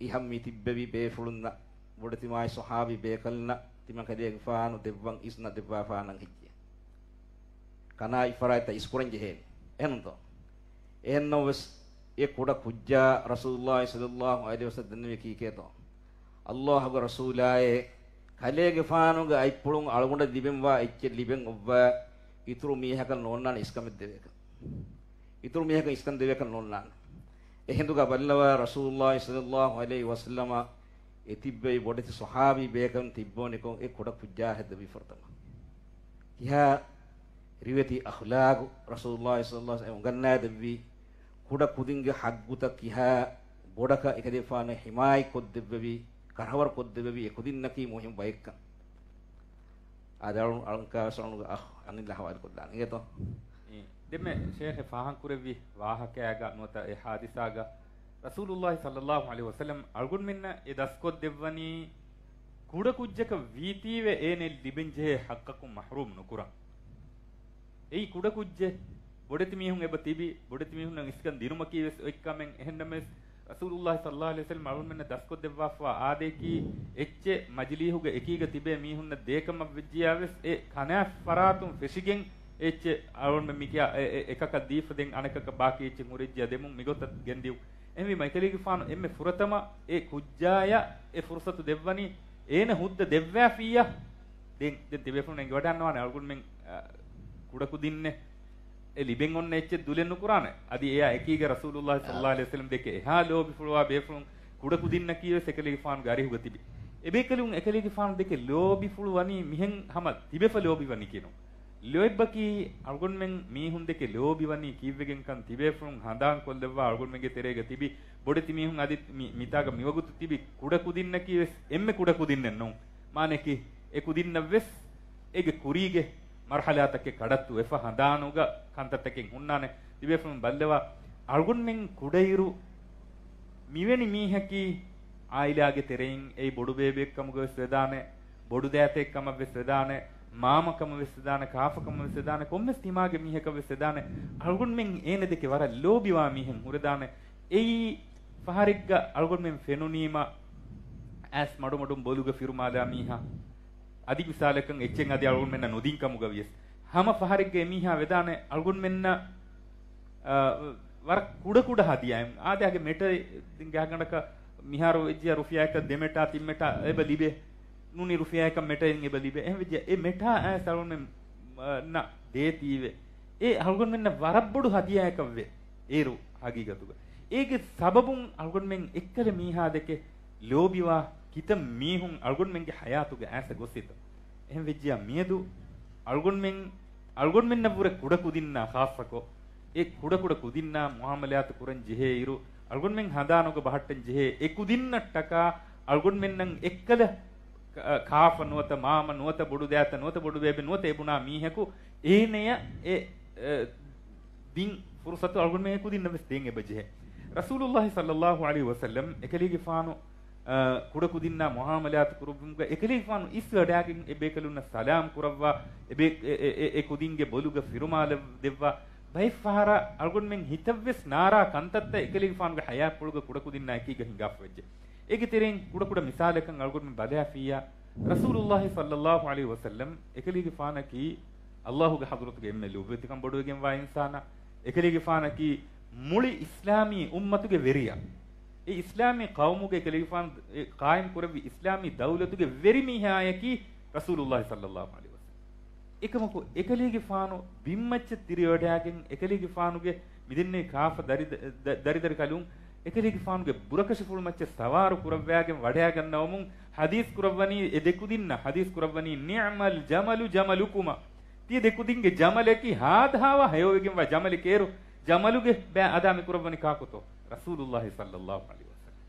އިހަށް މިތިއްބެވި ބޭފުޅުންނަށް، ބޮޑެތި މާތް ޞަޙާބީ ބޭކަލުންނަށް ތިމަން ކަލޭގެފާނު ދެއްވަން އިޒުނަ ދެއްވާފާނަން ހެއްޔޭ؟ ކަނާތް ފަރާތްތައް އިސްކުރަން ޖެހޭނެ. އެހެންތޯ؟ އެހެންނަމަވެސް، އެ ކުޑަ ކުއްޖާ ރަސޫލުއްލާހި ޞައްލައްލާހު ޢަލައިހި ވަސައްލަމަ ދެންނެވި ކީކޭތޯ؟ ﷲ ގެ ރަސޫލާއޭ، ކަލޭގެފާނުގެ އަތްޕުޅުން އަޅުގަނޑަށް ލިބެންވާ އެއްޗެއް ލިބެން އޮއްވާ، އިތުރު މީހަކަށް ނޯންނާނެ އިސްކަމެއް ދެވޭކަށް. އިތުރު މީހަކަށް އިސްކަން ދެވޭކަށް ނޯންނާނެ. އެހިނދުގަ ބައްލަވާ، ރަސޫލުއްލާހި ޞައްލައްލާހު ޢަލައިހި ވަސައްލަމަ އެ ތިއްބެވި ބޮޑެތި ޞަޙާބީ ބޭކަލުން ތިއްބޯނިކޮށް އެ ކުޑަ ކުއްޖާ ހެއްދެވީ ފުރަތަމަ. ކިހާ ރިވެތި އަޚްލާގު ރަސޫލުއްލާހި ޞައްލައްލާހު ޢަލައިހި ވަސައްލަމަ އެ އުނގަންނާދެއްވީ، ކުޑަ ކުދިންގެ ޙައްޤުތައް ކިހާ ބޮޑަކަށް އެކަލޭގެފާނު ޙިމާޔަތްކޮށްދެއްވެވި، ކަރަވަރުކޮށްދެއްވެވި އެ ކުދިންނަކީ މުހިންމު ބައެއްކަން. އާދެ، އަޅު، އަޅުން ކާވެސް އަޅުގަ އަޚް އަނިލް އަޙްވާލު ކޮށްލާނެ އިނގޭތޯ؟ އި، ދެންމެ ޝޭޚެ ފާހަގަކުރެއްވި ވާހަކައިގަ ނުވަތަ އެ ޙާދިސާގަ ރަސޫލުއްލާހި ޞައްލައްލާހު ޢަލައިހި ވަސައްލަމަ އަޅުގަނޑުމެންނަށް އެ ދަސްކޮށްދެއްވަނީ ކުޑަކުއްޖަކަށް ވީތީވެ އޭނައަށް ލިބެންޖެހޭ ޙައްޤަކުން މަޙްރޫމް ނުކުރަން. އެއީ ކުޑަކުއްޖެއް. ބޮޑެތި މީހުން އެބަ ތިބި، ބޮޑެތި މީހުންނަށް އިސްކަން ދިނުމަކީ ވެސް އޮތް ކަމެއް. އެހެންނަމަވެސް، ރަސޫލުއްލާހި ޞައްލައްލާހު ޢަލައިހި ވަސައްލަމަ އަޅުގަނޑުމެންނަށް ދަސްކޮށްދެއްވާފަވާ އާދަޔަކީ، އެއްޗެއް މަޖިލީހުގަ އެކީގަ ތިބޭ މީހުންނަށް ދޭކަމަށް ވެއްޖިޔާވެސް، އެ ކަނާތް ފަރާތުން ފެށިގެން އެ އެއްޗެއް އަޅުގަނޑުމެން މިކިޔާ އެ، އެ، އެކަކަށް ދީފަ ދެން އަނެކަކަށް ބާކީ އެއްޗެއް ހުރެއްޖިޔާ ދެމުން މިގޮތަށް ގެންދިޔުން. އެހެންވީމަ އެކަލޭގެފާނު އެންމެ ފުރަތަމަ އެ ކުއްޖާޔަށް އެ ފުރުޞަތު ދެއްވަނީ އޭނަ ހުއްދަ ދެއްވާފިއްޔާ. ދެން، ދެން ތިބޭފުޅުން އެނގިވަޑައިގަންނަވާނެ އަޅުގަނޑުމެން، އަ، ކުޑަކުދިންނެއް އެ ލިބެން އޮންނަ އެއްޗެއް ދުލެއް ނުކުރާނެ. އަދި އެއާ އެކީގަ ރަސޫލުއްލާހި ޞައްލައްލާހު ޢަލައިހި ވަސައްލަމަ ދެކެ އެހާ ލޯބިފުޅުވާ ބޭފުޅުން ކުޑަކުދިންނަކީވެސް އެކަލޭގެފާނުގެ އަރިހުގަ ތިބި. އެބޭކަލުން އެކަލޭގެފާނު ދެކެ ލޯބިފުޅު ވަނީ މިހެން ހަމަ ތިބެފަ ލޯބިވަނީކީނު. ލޯތްބަކީ އަޅުގަނޑުމެން މީހުން ދެކެ ލޯބިވަނީ ކީއްވެގެންކަން ތިބޭފުޅުން ހަނދާން ކޮށްލައްވާ އަޅުގަނޑުމެންގެ ތެރޭގަ ތިބި ބޮޑެތި މީހުން އަދި މި، މިތާގަ މިވަގުތު ތިބި ކުޑަކުދިންނަކީވެސް އެންމެ ކުޑަކުދިންނެއް ނޫން. މާނައަކީ އެ ކުދިންނަށްވެސް އޭގެ ކުރީގެ މަރުޙަލާތަކެއް ކަޑައްތުވެފަ ހަނދާނުގަ ކަންތައްތަކެއް ހުންނާނެ. ތިބޭފުޅުން ބައްލަވާ، އަޅުގަނޑުމެން ކުޑައިރު މިވެނި މީހަކީ އާއިލާގެ ތެރެއިން އެއީ ބޮޑުބޭބެއެއްކަމުގަވެސް ވެދާނެ. ބޮޑުދައިތައެއް ކަމަށް ވެސް ވެދާނެ، މާމަ ކަމަށް ވެސް ވެދާނެ، ކާފަ ކަމަށް ވެސް ވެދާނެ، ކޮންމެސް ތިމާގެ މީހަކަށް ވެސް ވެދާނެ. އަޅުގަނޑުމެން އޭނަ ދެކެ ވަރަށް ލޯބިވާ މީހެއް ހުރެދާނެ. އެއީ ފަހަރެއްގަ އަޅުގަނޑުމެން ފެނުނީމަ އައިސް މަޑުމަޑުން ބޮލުގަ ފިރުމާލާ މީހާ. އަދި މިސާލަކަށް އެއްޗެއް އަދި އަޅުގަނޑުމެންނަށް ނުދިން ކަމުގަ ވިޔަސް، ހަމަ ފަހަރެއްގަ އެ މީހާ ވެދާނެ އަޅުގަނޑުމެންނަށް، އާ، ވަރަށް ކުޑަކުޑަ ހަދިޔާއެއް. އާދެ، އަގެ މެޓަ ގާގަނޑަކަށް މިހާރު އެއްޗިއްޔާ ރުފިޔާއަކަށް ދެ މެޓާ ތިން މެޓާ އެބަ ލިބޭ. ނޫނީ ރުފިޔާއަކަށް މެޓައެއް އެބަ ލިބޭ. އެހެން ވެއްޖެ އެ މެޓާ އައިސް އަޅުގަނޑުމެން، އާ، ނަށް ދޭތީވެ. އެ އަޅުގަނޑުމެންނަށް ވަރަށް ބޮޑު ހަދިޔާއަކަށްވޭ އޭރު ހަގީގަތުގަ. އޭގެ ސަބަބުން އަޅުގަނޑުމެން އެއްކަލަ މީހާ ދެކެ ލޯބިވާ ކިތައް މީހުން އަޅުގަނޑުމެންގެ ހަޔާތުގަ އައިސް ގޮސް އިތަ. އެހެން ވެއްޖިޔާ މިއަދު އަޅުގަނޑުމެން، އަޅުގަނޑުމެންނަށްވުރެ ކުޑަ ކުދިންނާ ޚާއްޞަކޮށް، އެ ކުޑަކުޑަ ކުދިންނާ މުއާމަލާތު ކުރަން ޖެހޭ އިރު، އަޅުގަނޑުމެން ހަނދާނުގަ ބަހައްޓަން ޖެހޭ އެ ކުދިންނަށްޓަކާ އަޅުގަނޑުމެންނަށް އެއްކަލަ ކާ-، ކާފަ ނުވަތަ މާމަ ނުވަތަ ބޮޑުދައިތަ ނުވަތަ ބޮޑުބޭބެ ނުވަތަ އެބުނާ މީހަކު އޭނަޔަށް އެ، އެ، ދިން ފުރުސަތު އަޅުގަނޑުމެން އެ ކުދިންނަށް ވެސް ދޭން އެބަ ޖެހޭ. ރަސޫލުﷲ ޞައްލަﷲ ޢަލައިހި ވަސައްލަމް އެކަލޭގެފާނު، އަ، ކުޑަކުދިންނާ މުއާމަލާތު ކުރުއްވުމުގަ އެކަލޭގެފާނު އިސްވެވަޑައިގެން އެ ބޭކަލުންނަށް ސަލާމް ކުރައްވާ، އެ ބޭ-، އެ، އެ، އެ، އެ ކުދިންގެ ބޮލުގަ ފިރުމާލަ ދެއްވާ، ބައެއްފަހަރަށް އަޅުގަނޑުމެން ހިތަށްވެސް ނާރާ ކަންތައްތައް އެކަލޭގެފާނުގެ ހަޔާތްޕުޅުގަ ކުޑަކުދިންނާ އެކީގަ ހިނގާފަ ވެއްޖެ. އޭގެ ތެރެއިން ކުޑަކުޑަ މިސާލަކަށް އަޅުގަނޑުމެން ބަލާފިއްޔާ، ރަސޫލުﷲ ޞައްލަﷲ ޢަލައިހި ވަސައްލަމް އެކަލޭގެފާނަކީ ﷲގެ ޙަޟްރަތުގެ އެންމެ ލޯބިވެތިކަން ބޮޑުވެގެންވާ އިންސާނާ، އެކަލޭގެފާނަކީ މުޅި އިސްލާމީ އުއްމަތުގެ ވެރިޔާ. އެ އިސްލާމީ ޤައުމުގެ އެކަލޭގެފާނު، އެ، ޤާއިމް ކުރެއްވި އިސްލާމީ ދައުލަތުގެ ވެރި މީހާޔަކީ ރަސޫލުﷲ ޞައްލަﷲ ޢަލައިހި ވަސައްލަމް. އެކަމަކު އެކަލޭގެފާނު ބިންމައްޗަށް ތިރިވަޑައިގެން، އެކަލޭގެފާނުގެ މިދެންނެވި ކާފަ ދަރި-، ދަ-، ދަރިދަރިކަލުން އެކަލޭގެފާނުގެ ބުރަކަށިފުޅުމައްޗަށް ސަވާރު ކުރައްވައިގެން ވަޑައިގަންނަވަމުން ޙަދީޘް ކުރައްވަނީ އެ ދެކުދިންނަށް، ޙަދީޘް ކުރައްވަނީ، "نعم الجمل جملكما." ތިޔަ ދެކުދިންގެ ޖަމަލަކީ ހާދަހާވާ ހެޔޮވެގެންވާ ޖަމަލެކޭރު، ޖަމަލުގެ ބައި އަދާ މި ކުރައްވަނީ ކާކުތޯ؟ ރަސޫލުﷲ ޞައްލަﷲ ޢަލައިހި ވަސައްލަމް.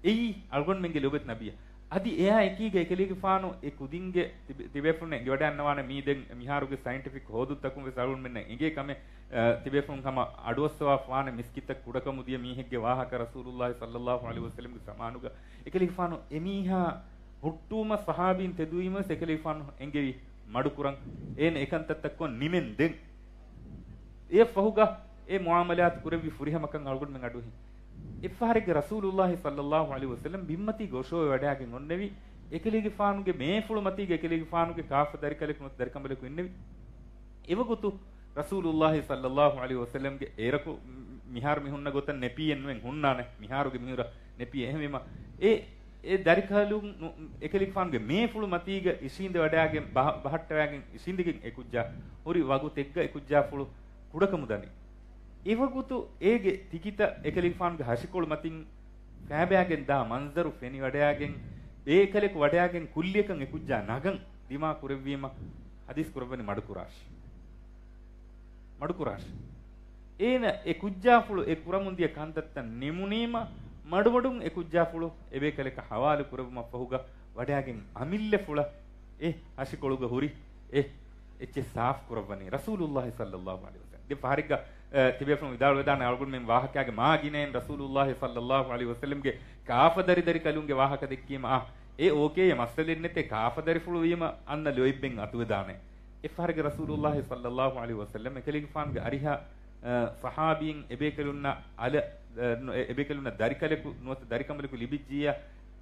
އެއީ އަޅުގަނޑުމެންގެ ލޯބިވެތި ނަބިއްޔާ. އަދި އެއާ އެކީގަ އެކަލޭގެފާނު އެ ކުދިންގެ ތިބެ-، ތިބޭފުޅުން އެނގިވަޑައިގަންނަވާނެ މީ ދެން މިހާރުގެ ސައިންޓިފިކް ހޯދުންތަކުން ވެސް އަޅުގަނޑުމެންނަށް އެނގޭ ކަމެއް، އަ، ތިބޭފުޅުން ހަމަ އަޑުއައްސަވާފާނެ މިސްކިތަށް ކުޑަކަމުދިޔަ މީހެއްގެ ވާހަކަ ރަސޫލުﷲ ޞައްލަﷲ ޢަލައިހި ވަސައްލަމްގެ ޒަމާނުގަ އެކަލޭގެފާނު އެމީހާ ހުއްޓުވުމަށް ޞަޙާބީން ތެދުވީމަވެސް އެކަލޭގެފާނު އެންގެވި މަޑުކުރަން އޭނަ އެކަންތައްތައްކޮށް ނިމެން ދެން. އެއަށް ފަހުގަ އެ މުއާމަލާތު ކުރެއްވި ފުރިހަމަކަން އަޅުގަނޑުމެން އަޑުއެހިން. އެއްފަހަރެއްގެ ރަސޫލުﷲ ޞައްލަﷲ ޢަލައިހި ވަސައްލަމް ބިންމަތީގަ އޮށޯވެ ވަޑައިގެން އޮންނެވި އެކަލޭގެފާނުގެ މޭފުޅު މަތީގަ އެކަލޭގެފާނުގެ ކާފަ ދަރިކަލެކު ނުވަތަ ދަރިކަނބަލަކު އިންނެވި. އެވަގުތު ރަސޫލުﷲ ޞައްލަﷲ ޢަލައިހި ވަސައްލަމްގެ އޭރަކު މިހާރު މި ހުންނަ ގޮތަށް ނެޕީއެއް ނުވެން ހުންނާނެ. މިހާރުގެ މިހުރަ ނެޕީ. އެހެންވީމަ އެ އެ ދަރިކަލުން ނު-، އެކަލޭގެފާނުގެ މޭފުޅު މަތީގަ އިށީނދެ ވަޑައިގެން ބަހަ-، ބަހައްޓަވައިގެން އިށީނދެގެން އެކުއްޖާ ހުރި ވަގުތެއްގަ އެކުއްޖާފުޅު ކުޑަކަމުދަނީ. އެވަގުތު އޭގެ ތިކިތައް އެކަލޭގެފާނުގެ ހަށިކޮޅު މަތިން ފައިބައިގެން ދާ މަންޒަރު ފެނިވަޑައިގެން، އެކަލެކު ވަޑައިގެން ކުއްލިއަކަށް އެކުއްޖާ ނަގަން ދިމާ ކުރެއްވީމަ، ޙަދީޘް ކުރައްވަނީ މަޑުކުރާށި. މަޑުކުރާށި. އޭނަ އެ ކުއްޖާފުޅު އެ ކުރަމުންދިޔަ ކަންތައްތައް ނިމުނީމަ، މަޑުމަޑުން އެ ކުއްޖާފުޅު އެބޭކަލަކަށް ހަވާލު ކުރެއްވުމަށްފަހުގަ ވަޑައިގެން އަމިއްލަފުޅަށް އެ ހަށިކޮޅުގަ ހުރި އެ އެއްޗެއް ސާފު ކުރައްވަނީ ރަސޫލުﷲ ޞައްލަﷲ ޢަލައިހި ވަސައްލަމް. ދެ ފަހަރެއްގަ، އަ، ތިބޭފުޅުން ވިދާޅުވެދާނެ އަޅުގަނޑުމެން ވާހަކައިގެ މާ ގިނައިން ރަސޫލުﷲ ޞައްލަﷲ ޢަލައިހި ވަސައްލަމްގެ ކާފަ ދަރި ދަރިކަލުންގެ ވާހަކަ ދެއްކީމަ، އާ، އެ އޯކޭ، އެ މައްސަލައެއް ނެތޭ، ކާފަ ދަރިފުޅު ވީމަ އަންނަ ލޯތްބެއް އަތުވެދާނެ. އެއްފަހަރެއްގެ ރަސޫލުﷲ ޞައްލަﷲ ޢަލައިހި ވަސައްލަމް އެކަލޭގެފާނުގެ އަރިހަށް، އަ، ޞަޙާބީން އެބޭކަލުންނަށް އަލަ-، އަ، ނު-، އެ-، އެބޭކަލުންނަށް ދަރިކަލެކު ނުވަތަ ދަރިކަނބަލަކު ލިބިއްޖިއްޔާ،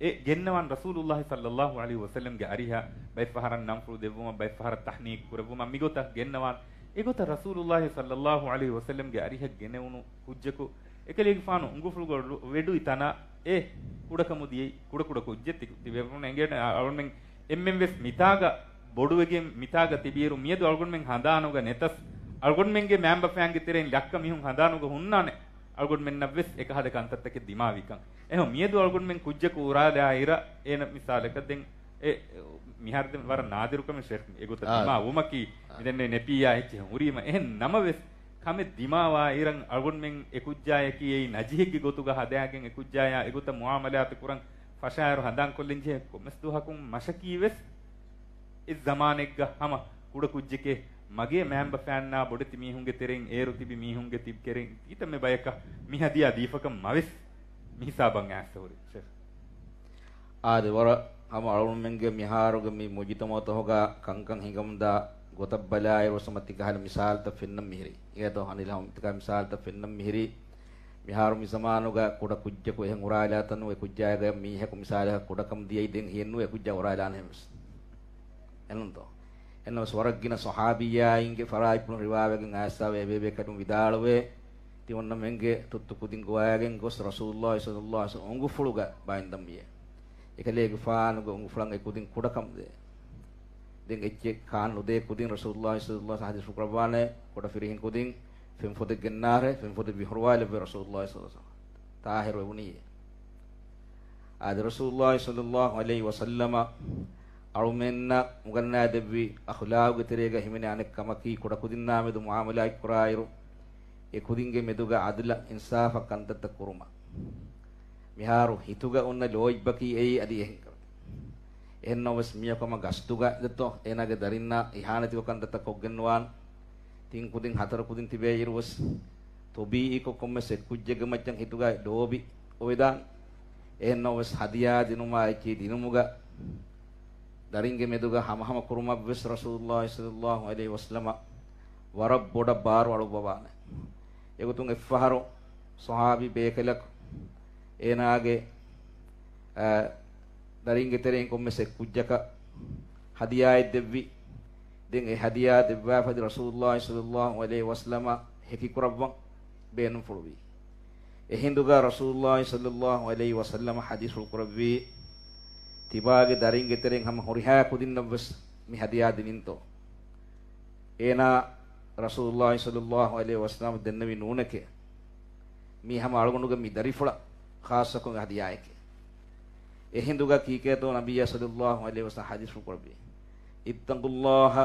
އެ ގެންނަވާން ރަސޫލުﷲ ޞައްލަﷲ ޢަލައިހި ވަސައްލަމްގެ އަރިހަށް ބައެއްފަހަރަށް ނަންފުޅު ދެއްވުމަށް، ބައެއްފަހަރަށް ތަޙްނީކު ކުރެއްވުމަށް މިގޮތަށް ގެންނަވާން. އެގޮތަށް ރަސޫލުﷲ ޞައްލަﷲ ޢަލައިހި ވަސައްލަމްގެ އަރިހަށް ގެނެވުނު ކުއްޖަކު އެކަލޭގެފާނު އުނގުފުޅުގަ ވެޑު-، ވެޑުއި ތަނަށް އެ ކުޑަކަމުދިޔައީ، ކުޑަކުޑަ ކުއްޖެއް ތި-، ތިބޭފުޅުން އެނގޭނެ. އަ-، އަޅުމެން އެންމެން ވެސް މިތާގަ ބޮޑުވެގެން މިތާގަ ތިބިއިރު މިއަދު އަޅުގަނޑުމެން ހަނދާނުގަ ނެތަސް، އަޅުގަނޑުމެންގެ މައިންބަފައިންގެ ތެރެއިން ލައްކަ މީހުން ހަނދާނުގަ ހުންނާނެ. އަޅުގަނޑުމެންނަށް ވެސް އެކަހަލަ ކަންތައްތަކެއް ދިމާވިކަން. އެހެން މިއަދު އަޅުގަނޑުމެން ކުއްޖަކު އުރާލާއިރަށް އޭނަ މިސާލަކަށް ދެން އެ މިހާރު ދެން ވަރަށް ނާދިރު ކަމެއް ޝޭޚް އެގޮތަށް އާ. ދިމާވުމަކީ އާ. މިދެންނެވި ނެޕީއާ އެއްޗެއް ހުރީމަ. އެހެން ނަމަވެސް ކަމެއް ދިމާވާއިރަށް އަޅުގަނޑުމެން އެ ކުއްޖާޔަކީ އެއީ ނަޖިހެއްގެ ގޮތުގަ ހަދާގެން އެ ކުއްޖާޔާ އެގޮތަށް މުއާމަލާތު ކުރަން ފަށާއިރު ހަނދާންކޮށްލަންޖެހޭ ކޮންމެސް ދުވަހަކުން މަށަކީ ވެސް އެއް ޒަމާނެއްގަ ހަމަ ކުޑަ ކުއްޖެކޭ، މަގޭ މައިންބަފައިންނާ ބޮޑެތި މީހުންގެ ތެރެއިން އޭރު ތިބި މީހުންގެ ތިބި ކެރެން ކިތަންމެ ބަޔަކަށް މި ހަދިޔާ ދީފަކަން މަވެސް މި ހިސާބަށް އައިސް ހުރި ޝޭޚް. އާދެ، ވަރަށް ހަމަ އަޅުގަނޑުމެންގެ މިހާރުގެ މި މުޖުތަމަޢުތަކުގަ ކަންކަން ހިނގަމުންދާ ގޮތަށް ބަލާއިރު، ހަމަ ތިކަހަލަ މިސާލުތައް ފެންނަން މިހިރީ. އިނގޭތޯ، އަނިލް ހަމަ ތިކަހަލަ މިސާލުތައް ފެންނަން މިހިރީ. މިހާރު މި ޒަމާނުގަ ކުޑަ ކުއްޖަކު އެހެން އުރާލާތަނު، އެ ކުއްޖާގަ މީހަކު މިސާލަކަށް ކުޑަކަމު ދިޔައީ ދެން ހިޔެއްނު އެ ކުއްޖާ އުރާލާނެހެން ވެސް. އެނުންތޯ؟ އެންނަވެސް ވަރަށް ގިނަ ޞަޙާބިއްޔާއިންގެ ފަރާތްޕުޅުން ރިވާވެގެން އައިސްފަވޭ އެބޭބޭކަލުން ވިދާޅުވޭ، ތި އޮންނަމެންގެ ތުއްތު ކުދިން ގޮވައިގެން ގޮސް ރަސޫލުﷲ ޞައްލަﷲ ޢަލައިހި ވަސައްލަމަ އުނގުފުޅުގަ ބައިންދަންވިއޭ. އެކަލޭގެފާނުގެ އުނގުފުޅަށް އެ ކުދިން ކުޑަކަމުދޭ. ދެން އެއްޗެއް ކާން ނުދޭ ކުދިން ރަސޫލުﷲ ޞައްލަﷲ ޙަދީޘްފުޅު ކުރައްވާނެ، ކުޑަ ފިރިހެން ކުދިން ފެންފޮދެއް ގެންނާށޭ، ފެންފޮދެއް ވިހުރުވާލެއްވޭ ރަސޫލުﷲ ޞައްލަﷲ ޢަލައިހި ވަސައްލަމަ. ޠާހިރު ވެވުނީއޭ. އާދެ، ރަސޫލުﷲ ޞައްލަﷲ ޢަލައިހި ވަސައްލަމަ އަޅުމެންނަށް އުނގަންނާދެއްވި އަޚްލާގުގެ ތެރޭގަ ހިމެނޭ އަނެއް ކަމަކީ، ކުޑަކުދިންނާ މެދު މުޢާމަލާތް ކުރާއިރު، އެ ކުދިންގެ މެދުގަ ޢަދުލަށް އިންސާފަށް ކަންތައްތައް ކުރުމަށް. މިހާރު ހިތުގަ އޮންނަ ލޯތްބަކީ އެއީ އަދި އެހެން ކަމެއް. އެހެންނަމަވެސް މީހަކު ހަމަ ގަސްތުގަ ދެއްތޯ، އޭނާގެ ދަރިންނާ އިހާނެތިކޮށް ކަންތައްތައް ކޮށްގެންނުވާން. ތިން ކުދިން ހަތަރު ކުދިން ތިބޭ އިރުވެސް، ތޮބީޢީކޮށް ކޮންމެސް އެއް ކުއްޖެއްގެ މައްޗަށް ހިތުގަ ލޯބި އޮވެދާނެ. އެހެންނަމަވެސް ހަދިޔާ ދިނުމާ އެއްޗެހި ދިނުމުގަ ދަރިންގެ މެދުގަ ހަމަހަމަ ކުރުމަށްވެސް ރަސޫލުﷲ ޞައްލަﷲ ޢަލައިހި ވަސައްލަމަ ވަރަށް ބޮޑަށް ބާރު އަޅުއްވަވާނެ. އެގޮތުން އެއްފަހަރު ޞަޙާބީ ބޭކަލަކު އޭނާގެ، އަ، ދަރިންގެ ތެރެއިން ކޮންމެސް އެއް ކުއްޖަކަށް ހަދިޔާއެއް ދެއްވި. ދެން އެ ހަދިޔާ ދެއްވާފަދި ރަސޫލުﷲ ޞައްލަﷲ ޢަލައިހި ވަސައްލަމަ ހެކިކުރައްވަން ބޭނުންފުޅުވި. އެހިނދުގަ ރަސޫލުﷲ ޞައްލަﷲ ޢަލައިހި ވަސައްލަމަ ޙަދީޘްފުޅު ކުރެއްވީ، ތިބާގެ ދަރިންގެ ތެރެއިން ހަމަ ހުރިހާ ކުދިންނަށްވެސް މި ހަދިޔާ ދިނިންތޯ، އޭނާ ރަސޫލުﷲ ޞައްލަﷲ ޢަލައިހި ވަސައްލަމަ ދެންނެވި ނޫނެކޭ. މީ ހަމަ އަޅުގަނޑުގެ މި ދަރިފުޅަށް ޚާއްޞަކޮށް ހަދިޔާއެކޭ. އެހިނދުގަ ކީކޭތޯ ނަބިއްޔާ ޞައްލަﷲ ޢަލައިހި ވަސައްލަމަ ޙަދީޘްފުޅު ކުރެއްވީ، اتقوا الله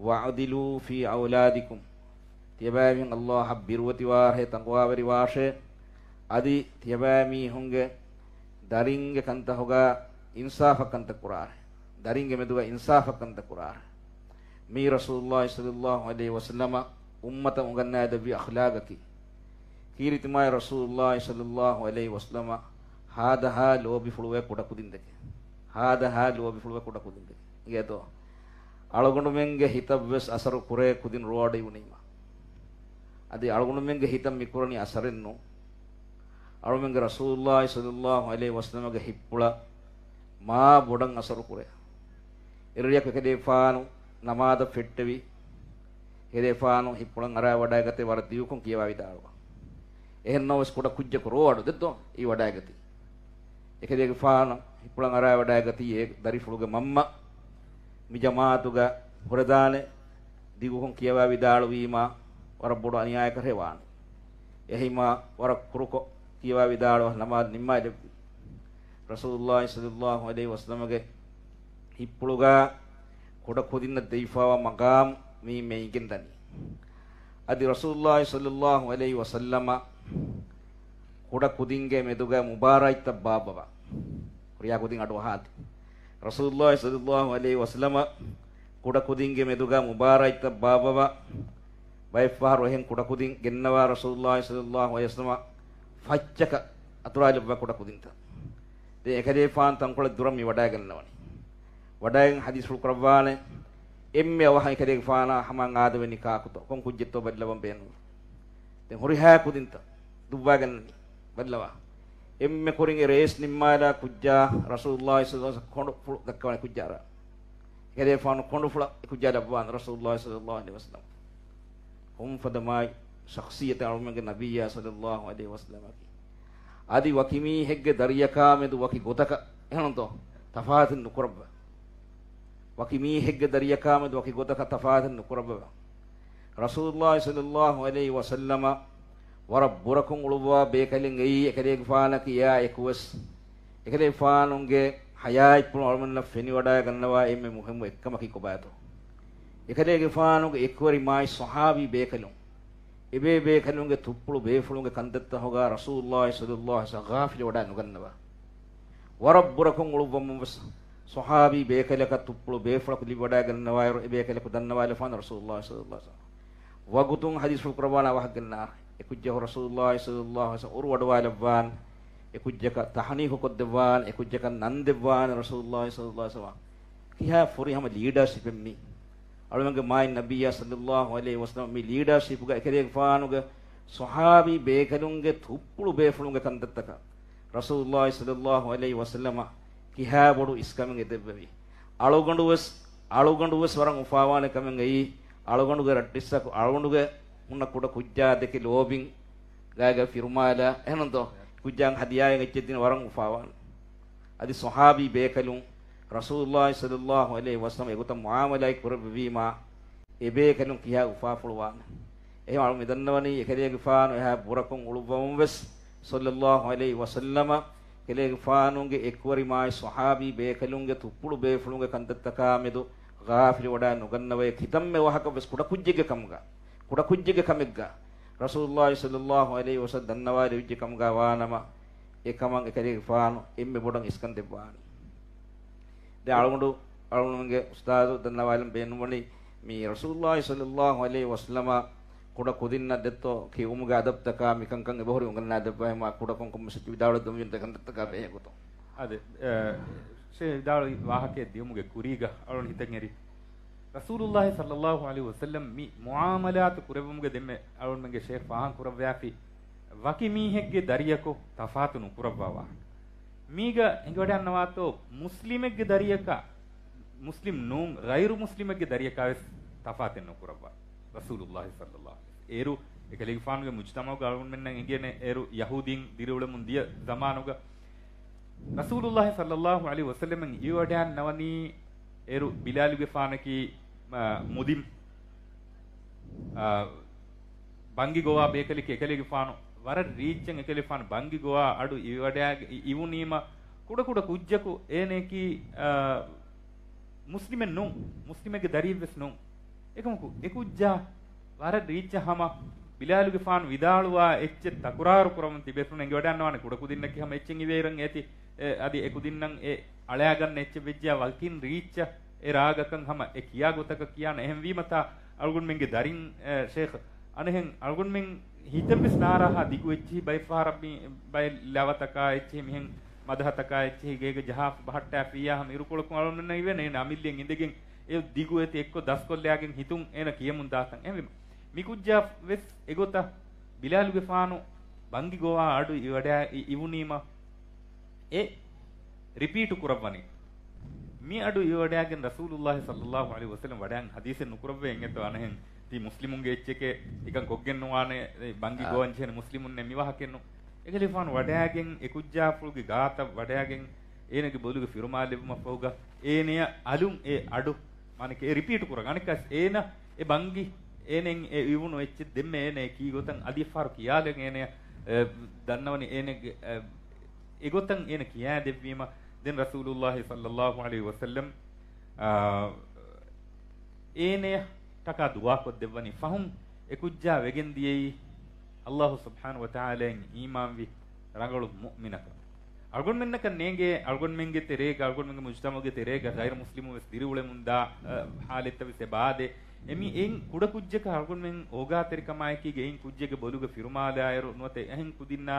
واعدلوا في أولادكم. ތިޔަބައިމީހުން ﷲ އަށް ބިރުވެތިވާށޭ، ތަޤްވާވެރިވާށޭ. އަދި ތިޔަބައިމީހުންގެ ދަރިންގެ ކަންތަކުގަ އިންސާފަށް ކަންތައް ކުރާށޭ. ދަރިންގެ މެދުގަ އިންސާފަށް ކަންތައް ކުރާށޭ. މީ ރަސޫލުﷲ ޞައްލަﷲ ޢަލައިހި ވަސައްލަމަ އުއްމަތަށް އުނގަންނާދެއްވި އަޚްލާގަކީ. ކީރިތި މާތް ރަސޫލުﷲ ޞައްލަﷲ ޢަލައިހި ވަސައްލަމަ ހާދަހާ ލޯބިފުޅުވޭ ކުޑަކުދިންދެކެ. ހާދަހާ ލޯބިފުޅުވޭ ކުޑަކުދިންދެކެ. އިނގޭތޯ؟ އަޅުގަނޑުމެންގެ ހިތަށްވެސް އަސަރު ކުރޭ ކުދިން ރޯ އަޑު އިވުނީމަ. އަދި އަޅުގަނޑުމެންގެ ހިތަށް މި ކުރަނީ އަސަރެއް ނޫން. އަޅުމެންގެ ރަސޫލުﷲ ޞައްލަﷲ ޢަލައިހި ވަސައްލަމަގެ ހިތްޕުޅަށް މާ ބޮޑަށް އަސަރު ކުރޭ. އެރެއަކު އެކަލޭގެފާނު ނަމާދަށް ފެއްޓެވި. އެކަލޭގެފާނު ހިތްޕުޅަށް އަރާ ވަޑައިގަތީ ވަރަށް ދިގުކޮށް ކިޔަވާ ވިދާޅުވާ. އެހެން ނަމަވެސް ކުޑަ ކުއްޖަކު ރޯ އަޑު ދެއްތޯ އެ ވަޑައިގަތީ. އެކަލޭގެފާނު ހިތްޕުޅަށް އަރާ ވަޑައިގަތީ އެ ދަރިފުޅުގެ މަންމަ މި ޖަމާޢަތުގަ ހުރެދާނެ ދިގުކޮށް ކިޔަވާ ވިދާޅުވީމާ ވަރަށް ބޮޑު އަނިޔާއެއް ކަށޭ ވާނެ. އެހީމާ ވަރަށް ކުރުކޮށް ކިޔަވާ ވިދާޅުވާ ނަމާދު ނިންމާލެއްވި. ރަސޫލުﷲ ޞައްލަﷲ ޢަލައިހި ވަސައްލަމަގެ ހިތްޕުޅުގަ ކުޑަ ކުދިންނަށް ދެވިފައިވާ މަގާމް މީ މެއިގެން ދަނީ. އަދި ރަސޫލުﷲ ޞައްލަﷲ ޢަލައިހި ވަސައްލަމަ ކުޑަ ކުދިންގެ މެދުގަ މުބާރާތްތައް ބާއްވަވާ. ހުރިހާ ކުދިން އަޑު އަހާތި. ރަސޫލުﷲ ޞައްލަﷲ ޢަލައިހި ވަސައްލަމަ ކުޑަ ކުދިންގެ މެދުގަ މުބާރާތްތައް ބާއްވަވާ. ބައެއްފަހަރު އެހެން ކުޑަ ކުދިން ގެންނަވާ ރަސޫލުﷲ ޞައްލަﷲ ޢަލައިހި ވަސައްލަމަ ފައްޗަކަށް އަތުރާލެއްވާ ކުޑަ ކުދިންތައް. ދެން އެކަލޭގެފާނު ތަންކޮޅެއް ދުރަށް މި ވަޑައިގަންނަވަނީ. ވަޑައިގެން ޙަދީޘްފުޅު ކުރައްވާނެ. އެންމެ އަވަހަށް އެކަލޭގެފާނާ ހަމަ އަނގާދެވެނީ ކާކުތޯ؟ ކޮން ކުއްޖެއްތޯ ބައްލަވަން ބޭނުން. ދެން ހުރިހާ ކުދިންތައް ދުއްވާގަންނަނީ. ބައްލަވާ. އެންމެ ކުރިން އެ ރޭސް ނިންމާލާ ކުއްޖާ ރަސޫލުﷲ ޞައްލަﷲ ޢަލައިހި ވަސައްލަމަ ކޮނޑުފުޅު ދައްކަވާނެ ކުއްޖާއަށް. އެކަލޭގެފާނު ކޮނޑުފުޅަށް އެ ކުއްޖާ ލައްވާނެ ރަސޫލުﷲ ޞައްލަﷲ ޢަލައިހި ވަސައްލަމަ. ކޮންފަދަ މާތް ޝަޚްޞިއްޔަތެއް އަޅުމެންގެ ނަބިއްޔާ ޞައްލަﷲ ޢަލައިހި ވަސައްލަމަކީ. އަދި ވަކި މީހެއްގެ ދަރިޔަކާ މެދު ވަކި ގޮތަކަށް އެހެންތޯ ތަފާތެއް ނުކުރައްވާ. ވަކި މީހެއްގެ ދަރިޔަކާ މެދު ވަކި ގޮތަކަށް ތަފާތެއް ނުކުރައްވާ. ރަސޫލުﷲ ޞައްލަﷲ ޢަލައިހި ވަސައްލަމަ ވަރަށް ބުރަކޮށް އުޅުއްވާ ބޭކަލެއް އެއީ އެކަލޭގެފާނަކީ އެއާ އެކުވެސް. އެކަލޭގެފާނުގެ ޙަޔާތްޕުޅު އަޅުމެންނަށް ފެނިވަޑައިގަންނަވާ އެންމެ މުހިއްމު އެއްކަމަކީ ކޮބާތޯ؟ އެކަލޭގެފާނުގެ އެކުވެރި މާތް ޞަޙާބީ ބޭކަލުން، އެބޭބޭކަލުންގެ ތުއްޕުޅު ބޭފުޅުންގެ ކަންތައްތަކުގަ ރަސޫލުﷲ ޞައްލަﷲ ޢަލައިހި ވަސައްލަމަ ޣާފިލުވެވަޑައި ނުގަންނަވާ. ވަރަށް ބުރަކޮށް އުޅުއްވަމުން ވެސް ޞަޙާބީ ބޭކަލަކަށް ތުއްޕުޅު ބޭފުޅަކު ލިބިވަޑައިގަންނަވާއިރު، އެބޭކަލަކު ދަންނަވާލަފާނެ ރަސޫލުﷲ ޞައްލަﷲ ޢަލައިހި ވަސައްލަމަ. ވަގުތުން ޙަދީޘްފުޅު ކުރައްވާނެ އަވަހަށް ގެންނާ އެ ކުއްޖަކު ރަސޫލުﷲ ޞައްލަﷲ ޢަލައިހި ވަސައްލަމަ އޮރުވަޑުވާލައްވާން. އެކުއްޖަކަށް ތަހުނީކު ކޮށްދެއްވާނެ، އެކުއްޖަކަށް ނަން ދެއްވާނެ ރަސޫލުﷲ ޞައްލަﷲ ޢަލައިހި ވަސައްލަމަ. ކިހާ ފުރިހަމަ ލީޑަރޝިޕެއް މީ. އަޅުގަނޑުގެ މާތް ނަބިއްޔާ ޞައްލަﷲ ޢަލައިހި ވަސައްލަމަ މި ލީޑަރޝިޕުގަ އެކަލޭގެފާނުގެ ޞަޙާބީ ބޭކަލުންގެ ތުއްޕުޅު ބޭފުޅުންގެ ކަންތައްތަކަށް ރަސޫލުﷲ ޞައްލަﷲ ޢަލައިހި ވަސައްލަމަ ކިހާ ބޮޑު އިސްކަމެއް އެދެއްވެވި. އަޅުގަނޑު ވެސް، އަޅުގަނޑު ވެސް ވަރަށް އުފާވާނެ ކަމެއް އެއީ، އަޅުގަނޑުގެ ރައްޓިއްސަކު، އަޅުގަނޑުގެ ހުންނަ ކުޑަ ކުއްޖާ ދެކެ ލޯބިން ގާގަ ފިރުމާލާ، އެހެންތޯ؟ ކުއްޖާއަށް ހަދިޔާއެއް އެއްޗެއް ދިން ވަރަށް އުފާވާނެ. އަދި ޞަޙާބީ ބޭކަލުން ރަސޫލުﷲ ޞައްލަﷲ ޢަލައިހި ވަސައްލަމަ އެގޮތަށް މުޢާމަލާތް ކުރެއްވެވީމާ، އެބޭކަލުން ކިހާ އުފާފުޅުވާނެ. އެހެން އަޅު މިދަންނަވަނީ އެކަލޭގެފާނު އެހާ ބުރަކޮށް އުޅުއްވަމުން ވެސް، ޞައްލަﷲ ޢަލައިހި ވަސައްލަމަ، އެކަލޭގެފާނުގެ އެކުވެރި މާތް ޞަޙާބީ ބޭކަލުންގެ ތުއްޕުޅު ބޭފުޅުންގެ ކަންތައްތަކާ މެދު ޣާފިލުވަޑައި ނުގަންނަވައި، ކިތަންމެ ވާހަކަ ވެސް ކުޑަކުއްޖެއްގެ ކަމުގަ، ކުޑަކުއްޖެއްގެ ކަމެއްގަ، ރަސޫލުﷲ ޞައްލަﷲ ޢަލައިހި ވަސައްލަމަ ދަންނަވާލެވިއްޖެ ކަމުގަ ވާނަމަ، އެކަމަށް އެކަލޭގެފާނު އެންމެ ބޮޑަށް އިސްކަން ދެއްވާނީ. ދެ އަޅުގަނޑު، އަޅުގަނޑުމެންގެ އުސްތާޛު ދަންނަވާލަން ބޭނުންވަނީ، މި ރަސޫލުﷲ ޞައްލަﷲ ޢަލައިހި ވަސައްލަމަ ކުޑަ ކުދިންނަށް ދެއްތޯ ކިޔުމުގެ އަދަބުތަކާ މިކަންކަން އެބަހުރި އުނގަންނާ ދެއްވާ ހަމަ ކުޑަކޮން ކޮންމެސް ވިދާޅު ދޮންވިން ދެކަންތައްތަކާ ބެހޭ ގޮތުން. އަދި، އެ، ޝޭ ވިދާޅުވި ވާހަކައެއް ދިޔުމުގެ ކުރީގަ އަޅުން ހިތަށް އެރި. ރަސޫލުﷲ ޞައްލަﷲ ޢަލައިހި ވަސައްލަމަ މި މުޢާމަލާތު ކުރެއްވުމުގެ ދެންމެ އަޅުންމެންގެ ޝޭޚް ފާހަން ކުރައްވާފި ވަކި މީހެއްގެ ދަރިޔަކު ތަފާތު ނުކުރައްވާ ވާހަކަ. މީގަ އެނގިވަޑައިންނަވާތޯ މުސްލިމެއްގެ ދަރިޔަކާ، މުސްލިމް ނޫން، ޣައިރު މުސްލިމެއްގެ ދަރިޔަކާ ވެސް ތަފާތެއް ނުކުރައްވާ ރަސޫލުﷲ ޞައްލަﷲ ޢަލައިހި ވަސައްލަމަ. އޭރު އެކަލޭގެފާނުގެ މުޖުތަމަޢުގަ އަޅުގަނޑުމެންނަށް އެނގޭނެ، އޭރު ޔަހޫދީން ދިރިއުޅެމުން ދިޔަ ޒަމާނުގަ ރަސޫލުﷲ ޞައްލަﷲ ޢަލައިހި ވަސައްލަމަ އިވަޑައިންނަވަނީ އޭރު ބިލާލުގެފާނަކީ، މަ، މުދިން، އާ، ބަންގި ގޮވާ ބޭކަލެކޭ އެކަލޭގެފާނު، ވަރަށް ރީއްޗަށް އެކަލޭގެފާނު ބަންގި ގޮވާ އަޑު އިވަޑައި، އި-، އިވުނީމަ ކުޑަކުޑަ ކުއްޖަކު އޭނައަކީ، އާ، މުސްލިމެއް ނޫން، މުސްލިމެއްގެ ދަރިއެއްވެސް ނޫން. އެކަމަކު އެކުއްޖާ ވަރަށް ރީއްޗަށް ހަމަ ބިލާލުގެފާނު ވިދާޅުވާ އެއްޗެއް ތަކުރާރު ކުރަމުން ތިބޭފުޅުން އެނގިވަޑައިންނަވާނެ ކުޑަކުދިންނަކީ ހަމަ އެއްޗެއް އިވޭއިރަށް އޭތި، އެ، އަދި އެކުދިންނަށް އެ އަޅާގަންނަ އެއްޗެއް ވެއްޖެޔާ ވަކިން ރީއްޗަށް އެ ރާގަކަށް ހަމަ އެ ކިޔާ ގޮތަކަށް ކިޔާނެ. އެހެންވީމަތާ އަޅުގަނޑުމެންގެ ދަރިން، އެ، ޝޭޚް، އަނެހެން އަޅުގަނޑުމެން ހިތަށްވެސް ނާރާހާ ދިގު އެއްޗިހި ބައެއް ފަހަރަށް މި ބައެއް ލަވަތަކާ އެއްޗިހި މިހެން މަދަހަތަކާ އެއްޗިހި ގޭގަ ޖަހާފަ ބަހައްޓާފިއްޔާ ހަމަ އިރުކޮޅަކުން އަޅުގަނޑުމެންނަށް އިވޭނެ އޭނަ އަމިއްލިއަށް އިނދެގެން އެ ދިގު އެތި އެއްކޮށް ދަސްކޮށްލާގެން ހިތުން އޭނަ ކިޔަމުން ދާތަން. އެހެންވީމަ މިކުއްޖާ ވެސް އެގޮތަށް ބިލާލުގެފާނު ބަންގި ގޮވާ އަޑު އިވަޑައި، އި-، އިވުނީމަ އެ ރިޕީޓު ކުރައްވަނީ. މި އަޑު އިވަޑައިގެން ރަސޫލުﷲ ޞައްލަﷲ ޢަލައިހި ވަސައްލަމަ ވަޑައިގެން ޙަދީޘެއް ނުކުރައްވައި އެނގޭތޯ އަނެހެން ތީ މުސްލިމުންގެ އެއްޗެކޭ އެކަން ކޮށްގެން ނުވާނެ، އެ ބަންގި އާ. ގޮވަން ޖެހޭނެ މުސްލިމުންނޭ މި ވާހަކައެއްނު. އެކަލޭގެފާނު ވަޑައިގެން އެ ކުއްޖާފުޅުގެ ގާތަށް ވަޑައިގެން އޭނަގެ ބޮލުގެ ފިރުމާލެއްވުމަށްފަހުގަ އޭނަޔަށް އަލުން އެ އަޑު މާނަކީ އެ ރިޕީޓު ކުރަން. އަނެއްކާވެސް އޭނަ އެ ބަންގި އޭނައިން އެ އިވުނު އެއްޗެއް ދެންމެ އޭނަ އެ ކީ ގޮތަށް އަދި އެއްފަހަރު ކިޔާލަން އޭނަޔަށް، އެ، ދަންނަވަނީ އޭނަގެ، އެ، އެގޮތަށް އޭނަ ކިޔާދެއްވީމަ، ދެން ރަސޫލުﷲ ޞައްލަﷲ ޢަލައިހި ވަސައްލަމް، އާ، އޭނަޔަށް ޓަކާ ދުޢާކޮށްދެއްވަނީ ފަހުން އެކުއްޖާ ވެގެން ދިޔައީ ﷲ ސުބްޙާނަހޫ ވަތަޢާލާއިން އީމާންވި ރަނގަޅު މުއުމިނަކަށް. އަޅުގަނޑުމެންނަކަށް ނޭނގޭ، އަޅުގަނޑުމެންގެ ތެރޭގަ، އަޅުގަނޑުމެންގެ މުޖުތަމަޢުގެ ތެރޭގަ ޣައިރު މުސްލިމުން ވެސް ދިރިއުޅެމުންދާ، އަ، ޙާލަތްތައް ވެސް އެބައާދޭ. އެމީ އެއިން ކުޑަކުއްޖަކަށް އަޅުގަނޑުމެން އޯގާތެރިކަމާއެކީގަ އެއިން ކުއްޖެއްގެ ބޮލުގަ ފިރުމާލާއިރު ނުވަތަ އެހެން ކުދިންނާ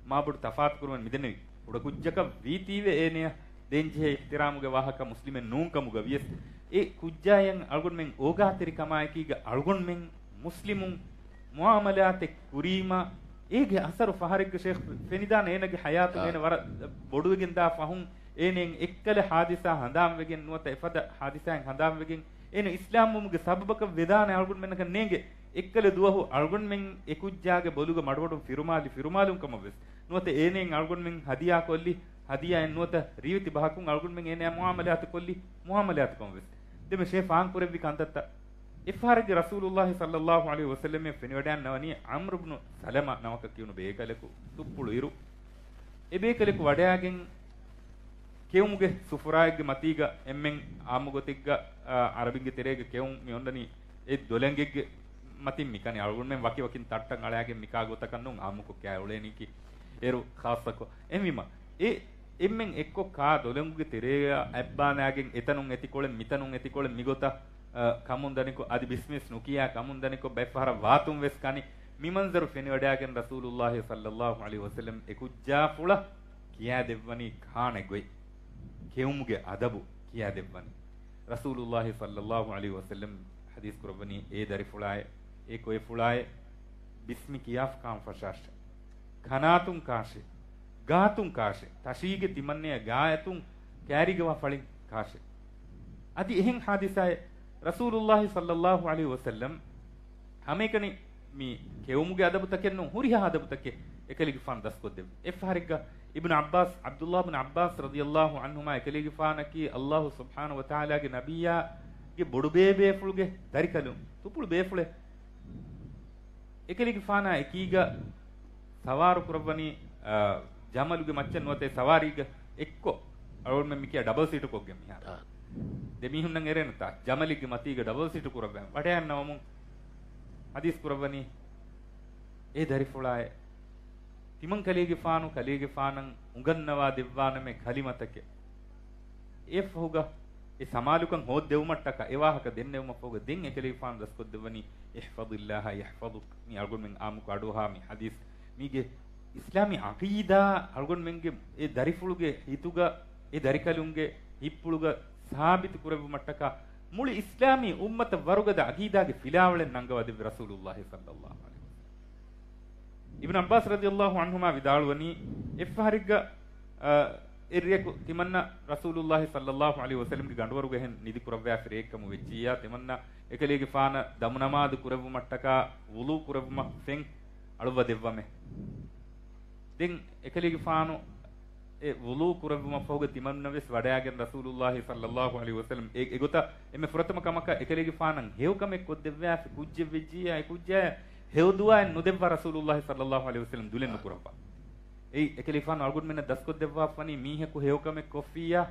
މާބޮޑު ތަފާތުކުރުމެއް މިދެންނެވި. ކުޑަކުއްޖަކަށް ވީތީވެ އޭނަޔަށް ދޭންޖެހޭ އިޙްތިރާމުގެ ވާހަކަ މުސްލިމެއް ނޫންކަމުގަ ވިޔަސް، އެ ކުއްޖާޔަށް އަޅުގަނޑުމެން އޯގާތެރިކަމާއެކީގަ އަޅުގަނޑުމެން މުސްލިމުން މުޢާމަލާތެއް ކުރީމަ، އޭގެ އަސަރު ފަހަރެއްގަ ޝޭޚް ފެނިދާނެ އޭނަގެ ޙަޔާތުގަ އާ. އޭނަ ވަރަށް ބޮޑުވެގެން ދާ ފަހުން، އޭނައިން އެއްކަލަ ޙާދިސާ ހަނދާންވެގެން ނުވަތަ އެފަދަ ޙާދިސާއެއް ހަނދާންވެގެން، އޭނަ އިސްލާމްވުމުގެ ސަބަބަކަށް ވެދާނެ އަޅުގަނޑުމެންނަކަށް ނޭނގެ. އެއްކަލަ ދުވަހު އަޅުގަނޑުމެން އެކުއްޖާގެ ބޮލުގަ މަޑުމަޑުން ފިރުމާލި ފިރުމާލުން ކަމަށްވެސް ނުވަތަ އޭނައިން އަޅުގަނޑުމެން ހަދިޔާކޮށްލި ހަދިޔާއެއް ނުވަތަ ރީތި ބަހަކުން އަޅުގަނޑުމެން އޭނަޔާ މުޢާމަލާތު ކޮށްލި މުޢާމަލާތު ކަމަށްވެސް. ދެންމެ ޝޭޚް ފާހަގަކުރެއްވި ކަންތައްތައް. އެއްފަހަރެއްގެ ރަސޫލުﷲ ޞައްލަﷲ ޢަލައިހި ވަސައްލަމަށް ފެނިވަޑައިންނަވަނީ ޢަމްރު ބްނު ސަލަމާ ނަމަކަށް ކިޔުނު ބޭކަލަކު ތުއްޕުޅު އިރު. އެ ބޭކަލަކު ވަޑައިގެން ކެއުމުގެ ސުފުރާއެއްގެ މަތީގަ އެންމެން ޢާއްމު ގޮތެއްގަ، އާ، ޢަރަބިންގެ ތެރޭގަ ކެއުން މި އޮންނަނީ އެ ދޮލަނގެއްގެ މަތިން މިކަނި. އަޅުގަނޑުމެން ވަކިވަކިން ތައްޓަށް އަޅާގެން މިކާ ގޮތަކަށް ނޫން ޢާއްމުކޮށް ކާ އުޅޭނީކީ. އޭރު ޚާއްޞަކޮށް. އެހެންވީމަ، އެ އެންމެން އެއްކޮށް ކާ ދޮލަނގުގެ ތެރޭގަ އަތްބާނާގެން އެތަނުން އެތިކޮޅެއް މިތަނުން އެތިކޮޅެއް މިގޮތަށް، އަ، ކަމުން ދަނިކޮށް، އަދި ބިސްމިސް ނުކިޔާ ކަމުން ދަނިކޮށް، ބައެއްފަހަރަށް ވާތުން ވެސް ކަނި. މި މަންޒަރު ފެނިވަޑައިގެން ރަސޫލުﷲ ޞައްލަﷲ ޢަލައިހި ވަސައްލަމް އެ ކުއްޖާފުޅަށް ކިޔާދެއްވަނީ ކާނެ ގޮތް، ކެއުމުގެ އަދަބު ކިޔާދެއްވަނީ. ރަސޫލުއްލާހި ޞައްލައްލާހު ޢަލައިހި ވަސައްލަމް ޙަދީޘް ކުރައްވަނީ، އޭ ދަރިފުޅާއޭ، އޭ ކޮއެފުޅާއޭ، ބިސްމި ކިޔާފަ ކާން ފަށާށޭ. ކަނާތުން ކާށޭ. ގާތުން ކާށޭ. ތަށީގެ ތިމަންނަޔަށް ގާތުން ކައިރީގަވާ ފަޅިން ކާށޭ. އަދި އެހެން ޙާދިސާއެއް ރަސޫލުއްލާހި ޞައްލައްލާހު ޢަލައިހި ވަސައްލަމް ހަމައެކަނި މި ކެއުމުގެ އަދަބުތަކެއް ނޫން، ހުރިހާ އަދަބުތަކެއް އެކަލޭގެފާނު ދަސްކޮށްދެއްވި. އެއްފަހަރެއްގަ އިބްނު ޢައްބާސް، ޢަބްދުއްލާހި ބިން ޢައްބާސް ރަޟިޔައްލާހު ޢަންހުމާ އެކަލޭގެފާނަކީ އައްލާހު ސުބްޙާނަހު ވަތަޢާލާގެ ނަބިއްޔާގެ ބޮޑުބޭބޭފުޅުގެ ދަރިކަލުން، ތުޕުޅު ބޭފުޅެއް. އެކަލޭގެފާނާ އެކީގަ ސަވާރު ކުރައްވަނީ، އާ، ޖަމަލުގެ މައްޗަށް ނުވަތަ ސަވާރީގަ އެއްކޮށް، އަޅުގަނޑުމެން މިކިޔާ ޑަބަލް ސީޓު ކޮށްގެން މިހާރު. އާ. ދެ މީހުންނަށް އެރޭނެތާ، ޖަމަލެއްގެ މަތީގަ ޑަބަލް ސީޓު ކުރައްވަން ވަޑައިގަންނަވަމުން ޙަދީޘް ކުރައްވަނީ، އޭ ދަރިފުޅާއޭ، ތިމަން ކަލޭގެފާނު ކަލޭގެފާނަށް އުނގަންނަވާ ދެއްވާނަމޭ ކަލިމަތަކެއް. އެއަށްފަހުގަ އެ ސަމާލުކަން ހޯއްދެވުމަށްޓަކާ، އެ ވާހަކަ ދެންނެވުމަށްފަހުގަ ދެން އެކަލޭގެފާނު ދަސްކޮށްދެއްވަނީ، احفظ الله يحفظك. މި އަޅުގަނޑުމެން އާއްމުކޮށް އަޑުއަހާ މި ޙަދީޘް. މީގެ އިސްލާމީ ޢަޤީދާ އަޅުގަނޑުމެންގެ އެ ދަރިފުޅުގެ ހިތުގަ، އެ ދަރިކަލުންގެ ހިތްޕުޅުގަ ސާބިތު ކުރެއްވުމަށްޓަކާ، މުޅި އިސްލާމީ އުއްމަތަށް ވަރުގަދަ ޢަޤީދާގެ ފިލާވަޅެއް ނަންގަވާދެއްވި ރަސޫލުއްލާހި ޞައްލައްލާހު ޢަލައިހި ވަސައްލަމް. އިބްނު ޢައްބާސް ރަޟިޔައްލާހު ޢަންހުމާ ވިދާޅުވަނީ، އެއްފަހަރެއްގަ، އަ، އެއްރެއަކު ތިމަންނަ ރަސޫލުއްލާހި ޞައްލައްލާހު ޢަލައިހި ވަސައްލަމްގެ ގަނޑުވަރުގަ އެހެން ނިދި ކުރައްވާފި ރެއެއްކަމު ވެއްޖިއްޔާ، ތިމަންނަ އެކަލޭގެފާނަށް ދަމުނަމާދު ކުރެއްވުމަށްޓަކާ ވުޟޫ ކުރެއްވުމަށް ފެން އަޅުއްވަ ދެއްވަމޭ. ދެން އެކަލޭގެފާނު އެ ވުޟޫ ކުރެއްވުމަށްފަހުގަ ތިމަންނަވެސް ވަޑައިގެން ރަސޫލުއްލާހި ޞައްލައްލާހު ޢަލައިހި ވަސައްލަމް އެ، އެގޮތަށް އެންމެ ފުރަތަމަ ކަމަކަށް އެކަލޭގެފާނަށް ހެޔޮކަމެއް ކޮށްދެއްވާފި ކުއްޖެއް ވެއްޖިއްޔާ، އެ ކުއްޖާއަށް ހެޔޮ ދުޢާއެއް ނުދެއްވާ ރަސޫލުއްލާހި ޞައްލައްލާހު ޢަލައިހި ވަސައްލަމް ދުލެއް ނުކުރައްވާ. އެއީ އެކަލޭގެފާނު އަޅުގަނޑުމެންނަށް ދަސްކޮށްދެއްވާފަނީ މީހަކު ހެޔޮކަމެއް ކޮށްފިއްޔާ،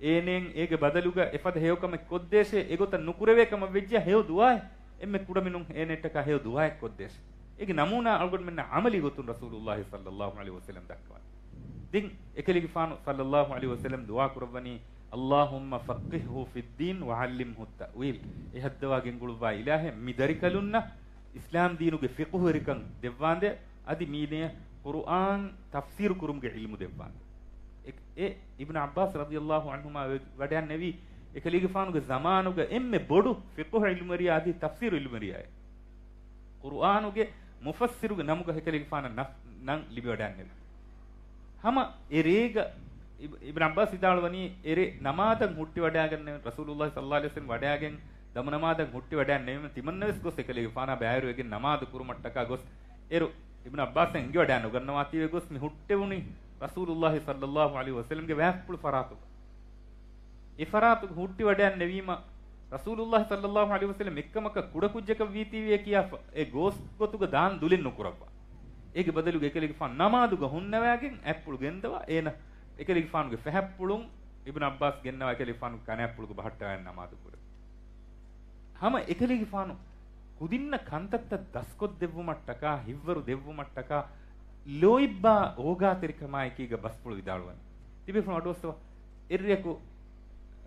އޭނައަށް އޭގެ ބަދަލުގަ އެފަދަ ހެޔޮކަމެއް ކޮށްދޭށޭ، އެގޮތަށް ނުކުރެވޭ ކަމަށް ވެއްޖިއްޔާ ހެޔޮ ދުޢާއެއް، އެންމެ ކުޑަމިނުން އޭނައަށްޓަކާ ހެޔޮ ދުޢާއެއް ކޮށްދޭށޭ. އޭގެ ނަމޫނާ އަޅުގަނޑުމެންނަށް ޢަމަލީ ގޮތުން ރަސޫލުއްލާހި ޞައްލައްލާހު ޢަލައިހި ވަސައްލަމް ދައްކަވަނީ. ދެން އެކަލޭގެފާނު ޞައްލައްލާހު ޢަލައިހި ވަސައްލަމް ދުޢާ ކުރައްވަނީ، اللهم فقهه في الدين وعلمه التأويل. އެ ހައްދަވާ ގެންގުޅުއްވާ އިލާހޭ، މި ދަރިކަލުންނަށް އިސްލާމް ދީނުގެ ފިޤުހުވެރިކަން ދެއްވާނދޭ، އަދި މީނަޔަށް ޤުރުއާން ތަފްސީރު ކުރުމުގެ ޢިލްމު ދެއްވާނދޭ. އެ، އެ އިބްނު ޢައްބާސް ރަޟިޔައްލާހު ޢަންހުމާ ވެ-، ވަޑައިގެންނެވީ އެކަލޭގެފާނުގެ ޒަމާނުގަ އެންމެ ބޮޑު ފިޤުހު ޢިލްމުވެރިޔާ އަދި ތަފްސީރު ޢިލްމުވެރިޔާއެއް. ޤުރުއާނުގެ މުފައްސިރުގެ ނަމުގަ އެކަލޭގެފާނަށް ނަ-، ނަން ލިބިވަޑައިގެންނެވި. ހަމަ އެ ރޭގަ އިބް-، އިބްނު ޢައްބާސް ވިދާޅުވަނީ، އެ ރޭ ނަމާދަށް ހުއްޓިވަޑައިގެންނެވި، ރަސޫލުއްލާހި ޞައްލައްލާހު ޢަލައިހި ވަސައްލަމް ވަޑައިގެން ދަމުނަމާދަށް ހުއްޓިވަޑައިގެންނެވީމަ، ތިމަންނަވެސް ގޮސް އެކަލޭގެފާނާ ބައިވެރިވެގެން ނަމާދު ކުރުމަށްޓަކާ ގޮސް، އޭރު އިބްނު ޢައްބާސްއަށް އެނގިވަޑައި ނުގަންނަވާތީވެ ގޮސް މި ހުއްޓެވުނީ ރަސޫލުއްލާހި ޞައްލައްލާހު ޢަލައިހި ވަސައްލަމްގެ ވާތްޕުޅު ފަރާތުގަ. އެ ފަރާތުގަ ހުއްޓިވަޑައިންނެވީމަ، ރަސޫލުއްލާހި ޞައްލައްލާހު ޢަލައިހި ވަސައްލަމް އެއްކަމަކަށް ކުޑަކުއްޖަކަށް ވީތީވެ ކިޔާފަ، އެ ގޯސް ގޮތުގަ ދާން ދުލެއް ނުކުރައްވާ. އޭގެ ބަދަލުގަ އެކަލޭގެފާނު ނަމާދުގަ ހުންނަވައިގެން އަތްޕުޅު ގެންދަވާ، އޭނަ އެކަލޭގެފާނުގެ ފަހަތްޕުޅުން އިބްނު ޢައްބާސް ގެންނަވާ އެކަލޭގެފާނުގެ ކަނައަތްޕުޅުގަ ބަހައްޓަވައި ނަމާދު ކުރެވި. ހަމަ އެކަލޭގެފާނު ކުދިންނަށް ކަންތައްތައް ދަސްކޮށްދެއްވުމަށްޓަކާ، ހިތްވަރު ދެއްވުމަށްޓަކާ، ލޯތްބާ އޯގާތެރިކަމާއެކީގަ ބަސްފުޅު ވިދާޅުވަނީ. ތިބޭފުޅުން އަޑުއައްސަވާ. އެއްރެއަކު،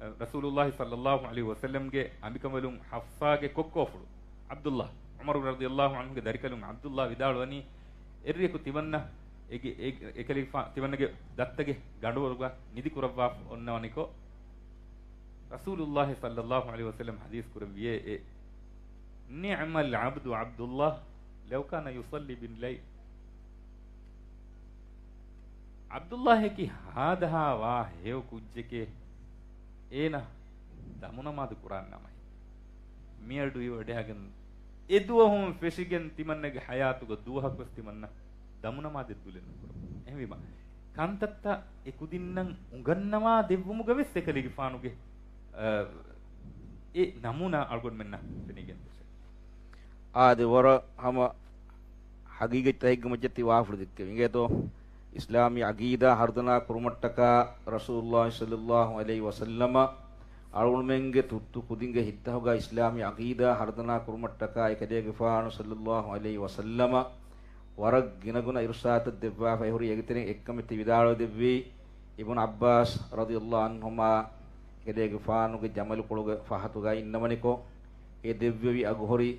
އަ، ރަސޫލުއްލާހި ޞައްލައްލާހު ޢަލައިހި ވަސައްލަމްގެ އަނބިކަނބަލުން ޙަފްޞާގެ ކޮއްކޯފުޅު ޢަބްދުއްލާ، ޢުމަރު ރަޟިޔައްލާހު ޢަންހުގެ ދަރިކަލުން ޢަބްދުއްލާ ވިދާޅުވަނީ، އެއްރެއަކު ތިމަންނަ އެގެ-، އެ-، އެކަލޭގެފާ-، ތިމަންނަގެ ދައްތަގެ ގަނޑުވަރުގަ ނިދި ކުރައްވާފަ އޮންނަވަނިކޮށް، ރަސޫލުއްލާހި ޞައްލައްލާހު ޢަލައިހި ވަސައްލަމް ޙަދީޘް ކުރެއްވިއޭ، އެ، نعم العبد عبد الله لو كان يصلي بالليل. ޢަބްދުއްލާހަކީ ހާދަހާ ވާ ހެޔޮ ކުއްޖެކޭ، އޭނަ ދަމުނަމާދު ކުރާން ނަމަ. މިއަޑު އިވަޑައިގެން އެދުވަހުން ފެށިގެން ތިމަންނަގެ ޙަޔާތުގަ ދުވަހަކުވެސް ތިމަންނަ ދަމުނަމާދެއް ދުލެއް ނުކުރައްވާ. އެހެންވީމަ، ކަންތައްތައް އެ ކުދިންނަށް އުނގަންނަވާ ދެއްވުމުގަވެސް އެކަލޭގެފާނުގެ، އަ، އެ ނަމޫނާ އަޅުގަނޑުމެންނަށް ފެނިގެން ދެއްވި. އާދެ، ވަރަށް ހަމަ ޙަޤީޤަތްތަކެއްގެ މައްޗަށް ތި ވާފުޅު ދެއްކެވި. އިނގޭތޯ، އިސްލާމީ ޢަޤީދާ ހަރުދަނާ ކުރުމަށްޓަކާ ރަސޫލުއްލާހި ޞައްލައްލާހު ޢަލައިހި ވަސައްލަމަ އަޅުގަނޑުމެންގެ ތުއްތު ކުދިންގެ ހިތްތަކުގަ އިސްލާމީ ޢަޤީދާ ހަރުދަނާ ކުރުމަށްޓަކާ އެކަލޭގެފާނު ޞައްލައްލާހު ޢަލައިހި ވަސައްލަމަ ވަރަށް ގިނަގުނަ އިރުޝާދުތައް ދެއްވާފަ އެހުރި. އޭގެ ތެރެއިން އެއްކަމެއް ތި ވިދާޅުވެ ދެއްވީ، އިބްނު ޢައްބާސް ރަޟިޔައްލާހު ޢަންހުމާ އެކަލޭގެފާނުގެ ޖަމަލުކޮޅުގެ ފަހަތުގައި އިންނަވަނިކޮށް، އެ ދެއްވެވި އަގުހުރި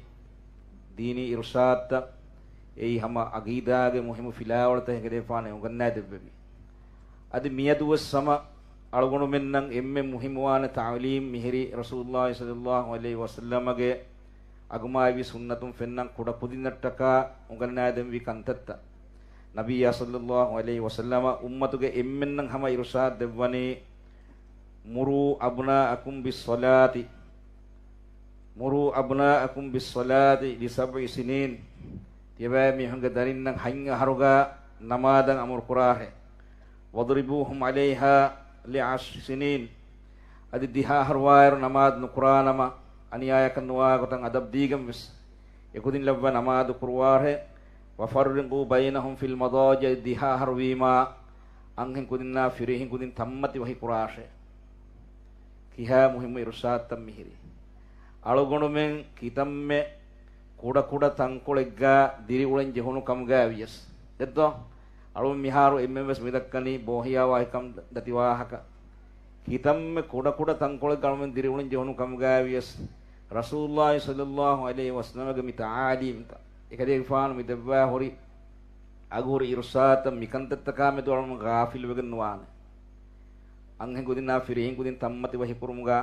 ދީނީ އިރުޝާދުތައް، އެއީ ހަމަ ޢަޤީދާގެ މުހިއްމު ފިލާވަޅުތައް އެކަލޭގެފާނު އެ އުނގަންނާ ދެއްވެވި. އަދި މިއަދުވެސް ހަމަ އަޅުގަނޑުމެންނަށް އެންމެ މުހިއްމުވާނެ ތަޢުލީމް މިހިރީ ރަސޫލުﷲ ޞައްލަﷲ ޢަލައިހި ވަސައްލަމަގެ އަގުމާވި ސުންނަތުން ފެންނަން ކުޑަކުދިންނަށްޓަކާ އުނގަންނާދެންވި ކަންތައްތައް. ނަބިއްޔާ ޞައްލަﷲ ޢަލައިހި ވަސައްލަމަ އުއްމަތުގެ އެންމެންނަށް ހަމަ އިރުޝާދު ދެއްވަނީ، "مروا أبناءكم بالصلاة، مروا أبناءكم بالصلاة لسبع سنين." ތިޔަބައިމީހުންގެ ދަރިންނަށް ހަތް އަހަރުގަ ނަމާދަށް އަމުރު ކުރާށޭ. "واضربوهم عليها لعشر سنين." އަދި ދިހަ އަހަރު ވާއިރު ނަމާދު ނުކުރާނަމަ، އަނިޔާއަކަށް ނުވާ ގޮތަށް އަދަބު ދީގެން ވެސް، އެކުދިން ލައްވާ ނަމާދު ކުރުވާށޭ. "وفرقوا بينهم في المضاجع." ދިހަ އަހަރު ވީމާ، އަންހެން ކުދިންނާ ފިރިހެން ކުދިން ތަންމަތި ވަހި ކުރާށޭ. ކިހާ މުހިއްމު އިރުޝާދުތައް މިހިރީ. އަޅުގަނޑުމެން ކިތަންމެ ކުޑަކުޑަ ތަންކޮޅެއްގަ ދިރިއުޅެން ޖެހުނު ކަމުގައި ވިޔަސް، ދެއްތޯ؟ އަޅުގަނޑު މިހާރު އެންމެން ވެސް މިދައްކަނީ ބޯހިޔާވާހިކަން ދަތި ވާހަކަ. ކިތަންމެ ކުޑަކުޑަ ތަންކޮޅެއްގަ އަޅުގަނޑުމެން ދިރިއުޅެން ޖެހުނު ކަމުގައި ވިޔަސް، ރަސޫލުﷲ ޞައްލަﷲ ޢަލައިހި ވަސައްލަމަގެ މި ތަޢާލީމްތައް، އެކަލޭގެފާނު މި ދެއްވާ ހުރި އަގުހުރި އިރުޝާދުތައް، މިކަންތައްތަކާ މެދު އަޅުގަނޑު ޣާފިލުވެގެން ނުވާނެ. އަންހެން ކުދިންނާ ފިރިހެން ކުދިން ތަންމަތި ވަހިކުރުމުގަ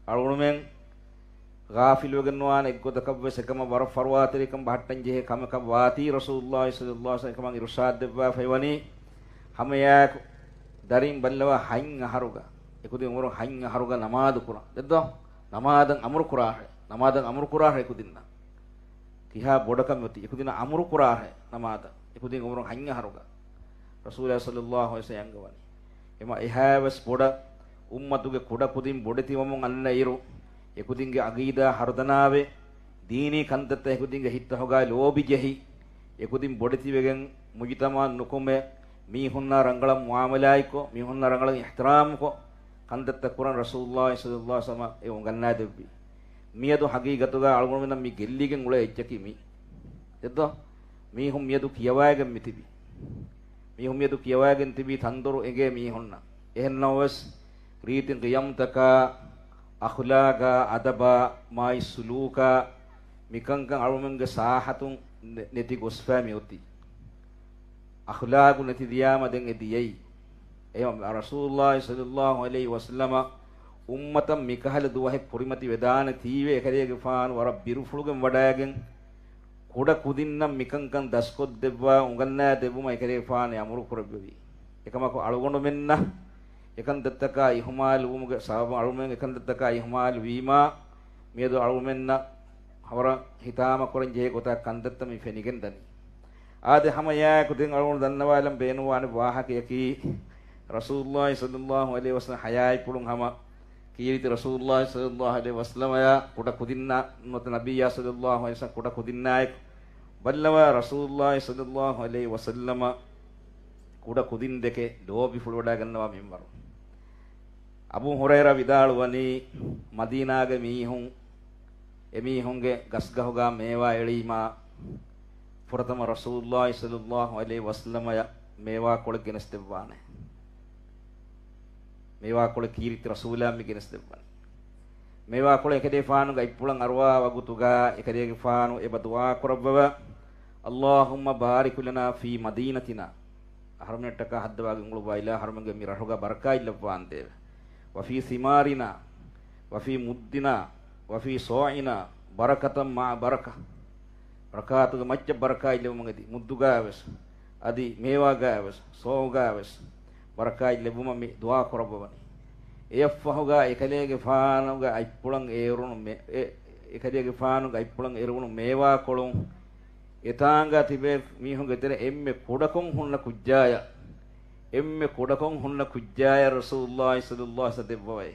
އަޅުގަނޑުމެން ޣާފިލުވެގެން ނުވާނެ. އެއްގޮތަކަށް ވެސް އެކަމަށް ވަރަށް ފަރުވާތެރިކަން ބަހައްޓަން ޖެހޭ ކަމަކަށް ވާތީ، ރަސޫލުﷲ ޞައްލަﷲ ޢަލައިހި ވަސައްލަމަ އެކަމަށް އިރުޝާދު ދެއްވާފައި ވަނީ، ހަމައެއާއެކު ދަރިން ބައްލަވާ ހަތް އަހަރުގަ، އެކުދިން އުމުރުން ހަތް އަހަރުގަ ނަމާދު ކުރަން. ދެއްތޯ؟ ނަމާދަށް އަމުރު ކުރާށޭ. ނަމާދަށް އަމުރު ކުރާށޭ އެކުދިންނަށް. ކިހާ ބޮޑަކަށް އޮތީ އެކުދިންނަށް އަމުރު ކުރާށޭ ނަމާދަށް. އެކުދިން އުމުރުން ހަތް އަހަރުގަ ރަސޫލާ ޞައްލަﷲ ޢަލައިހި ވަސައްލަމަ އަންގަވަނީ. އެމަ އެހާވެސް ބޮޑަށް އުއްމަތުގެ ކުޑަކުދިން ބޮޑެތިވަމުން އަންނަ އިރު، އެކުދިންގެ ޢަގީދާ ހަރުދަނާވެ، ދީނީ ކަންތައްތައް އެކުދިންގެ ހިތްތަކުގައި ލޯބި ޖެހި، އެކުދިން ބޮޑެތިވެގެން މުޖުތަމަޢަށް ނުކުމެ، މީހުންނާ ރަނގަޅަށް މުޢާމަލާތްކޮށް، މީހުންނާ ރަނގަޅަށް އިޙްތިރާމްކޮށް، ކަންތައްތައް ކުރަން ރަސޫލުﷲ ޞައްލަﷲ ޢަލައިހި ވަސައްލަމަ އެ އުނގަންނާދެއްވި. މިއަދު ޙަޤީޤަތުގަ އަޅުގަނޑުމެންނަށް މި ގެއްލިގެން އުޅޭ އެއްޗަކީ މީ. ދެއްތޯ؟ މީހުން މިއަދު ކިޔަވައިގެން މިތިބީ. މީހުން މިއަދު ކިޔަވައިގެން ތިބީ ތަންދޮރު އެނގޭ މީހުންނަށް. އެހެންނަމަވެސް، ރީތި ޤިޔަމްތަކާ، އަޚްލާގާ، އަދަބާ، މާތް ސުލޫކާ، މިކަންކަން އަޅުމެންގެ ސާހަތުން ނެ-، ނެތި ގޮސްފައި މިއޮތީ. އަޚްލާގު ނެތި ދިޔާމަ ދެން އެ ދިޔައީ. އެ ރަސޫލުﷲ ޞައްލަﷲ ޢަލައިހި ވަސައްލަމަ އުއްމަތަށް މިކަހަލަ ދުވަހެއް ކުރިމަތި ވެދާނެ ތީވެ އެކަލޭގެފާނު ވަރަށް ބިރުފުޅުގެން ވަޑައިގެން، ކުޑަ ކުދިންނަށް މިކަންކަން ދަސްކޮށްދެއްވާ އުނގަންނާ ދެއްވުމަށް އެކަލޭގެފާނު އަމުރު ކުރެއްވެވި. އެކަމަކު އަޅުގަނޑުމެންނަށް އެކަންތައްތަކާ އިހުމާލުވުމުގެ ސަބަބުން އަޅުމެން އެކަންތައްތަކާ އިހުމާލު ވީމާ، މިއަދު އަޅުމެންނަށް ހަވަރަށް ހިތާމަކުރަން ޖެހޭ ގޮތަށް ކަންތައްތައް މި ފެނިގެން ދަނީ. އާދެ، ހަމަ އެއާއެކު ދެން އަޅުގަނޑު ދަންނަވާލަން ބޭނުންވާނެ ވާހަކަޔަކީ، ރަސޫލުﷲ ޞައްލަﷲ ޢަލައިހި ވަސައްލަމަ ޙަޔާތްޕުޅުން ހަމަ ކީރިތި ރަސޫލުﷲ ޞައްލަﷲ ޢަލައިހި ވަސައްލަމަޔާ ކުޑަ ކުދިންނާ ނުވަތަ ނަބިއްޔާ ޞައްލަﷲ ޢަލައިހި ވަސައްލަމަ ކުޑަ ކުދިންނާއެކު ބައްލަވާ، ރަސޫލުﷲ ޞައްލަﷲ ޢަލައިހި ވަސައްލަމަ ކުޑަ ކުދިން ދެކެ ލޯބިފުޅުވަޑައިގަންނަވާ މިންވަރު. އަބޫ ހުރައިރާ ވިދާޅުވަނީ، މަދީނާގެ މީހުން އެމީހުންގެ ގަސްގަހުގާ މޭވާ އެޅީމާ، ފުރަތަމަ ރަސޫލުﷲ ޞައްލަﷲ ޢަލައިހި ވަސައްލަމަޔަށް މޭވާކޮޅެއް ގެނެސްދެއްވާނެ. މޭވާކޮޅެއް ކީރިތި ރަސޫލާ މި ގެނެސްދެއްވަނީ. މޭވާކޮޅެއް އެކަލޭގެފާނުގެ އަތްޕުޅަށް އަރުވާ ވަގުތުގާ އެކަލޭގެފާނު އެބަ ދުޢާ ކުރައްވަވަ، اللهم بارك لنا في مدينتنا. އަހަރުމެންނަށްޓަކާ ހައްދަވާގެން އުޅުއްވާ އިލާހު، އަހަރުމެންގެ މި ރަށުގަ ބަރަކާތް ލައްވާނދޭވެ. وفي ثمارنا، وفي مدنا، وفي صاعنا، بركة مع بركة. ރަކާތުގެ މައްޗަށް ބަރަކާތް ލެއްވުމަށް އެދި، މުއްދުގާވެސް، އަދި މޭވާގާވެސް، ސޯގާވެސް ބަރަކާތް ލެއްވުމަށް މި ދުޢާ ކުރައްވަވަނީ. އެއަށްފަހުގާ އެކަލޭގެފާނުގެ އަތްޕުޅަށް އޭރުނު މޭ-، އެ-، އެކަލޭގެފާނުގެ އަތްޕުޅަށް އެރުވުނު މޭވާކޮޅުން އެތާނގާ ތިބޭ މީހުންގެ ތެރެ އެންމެ ކުޑަކޮށް ހުންނަ ކުއްޖާޔަށް، އެންމެ ކުޑަކޮށް ހުންނަ ކުއްޖާޔަށް ރަސޫލުﷲ ޞައްލަﷲ ޢަލައިހި ވަސައްލަމަ ދެއްވަވައޭ.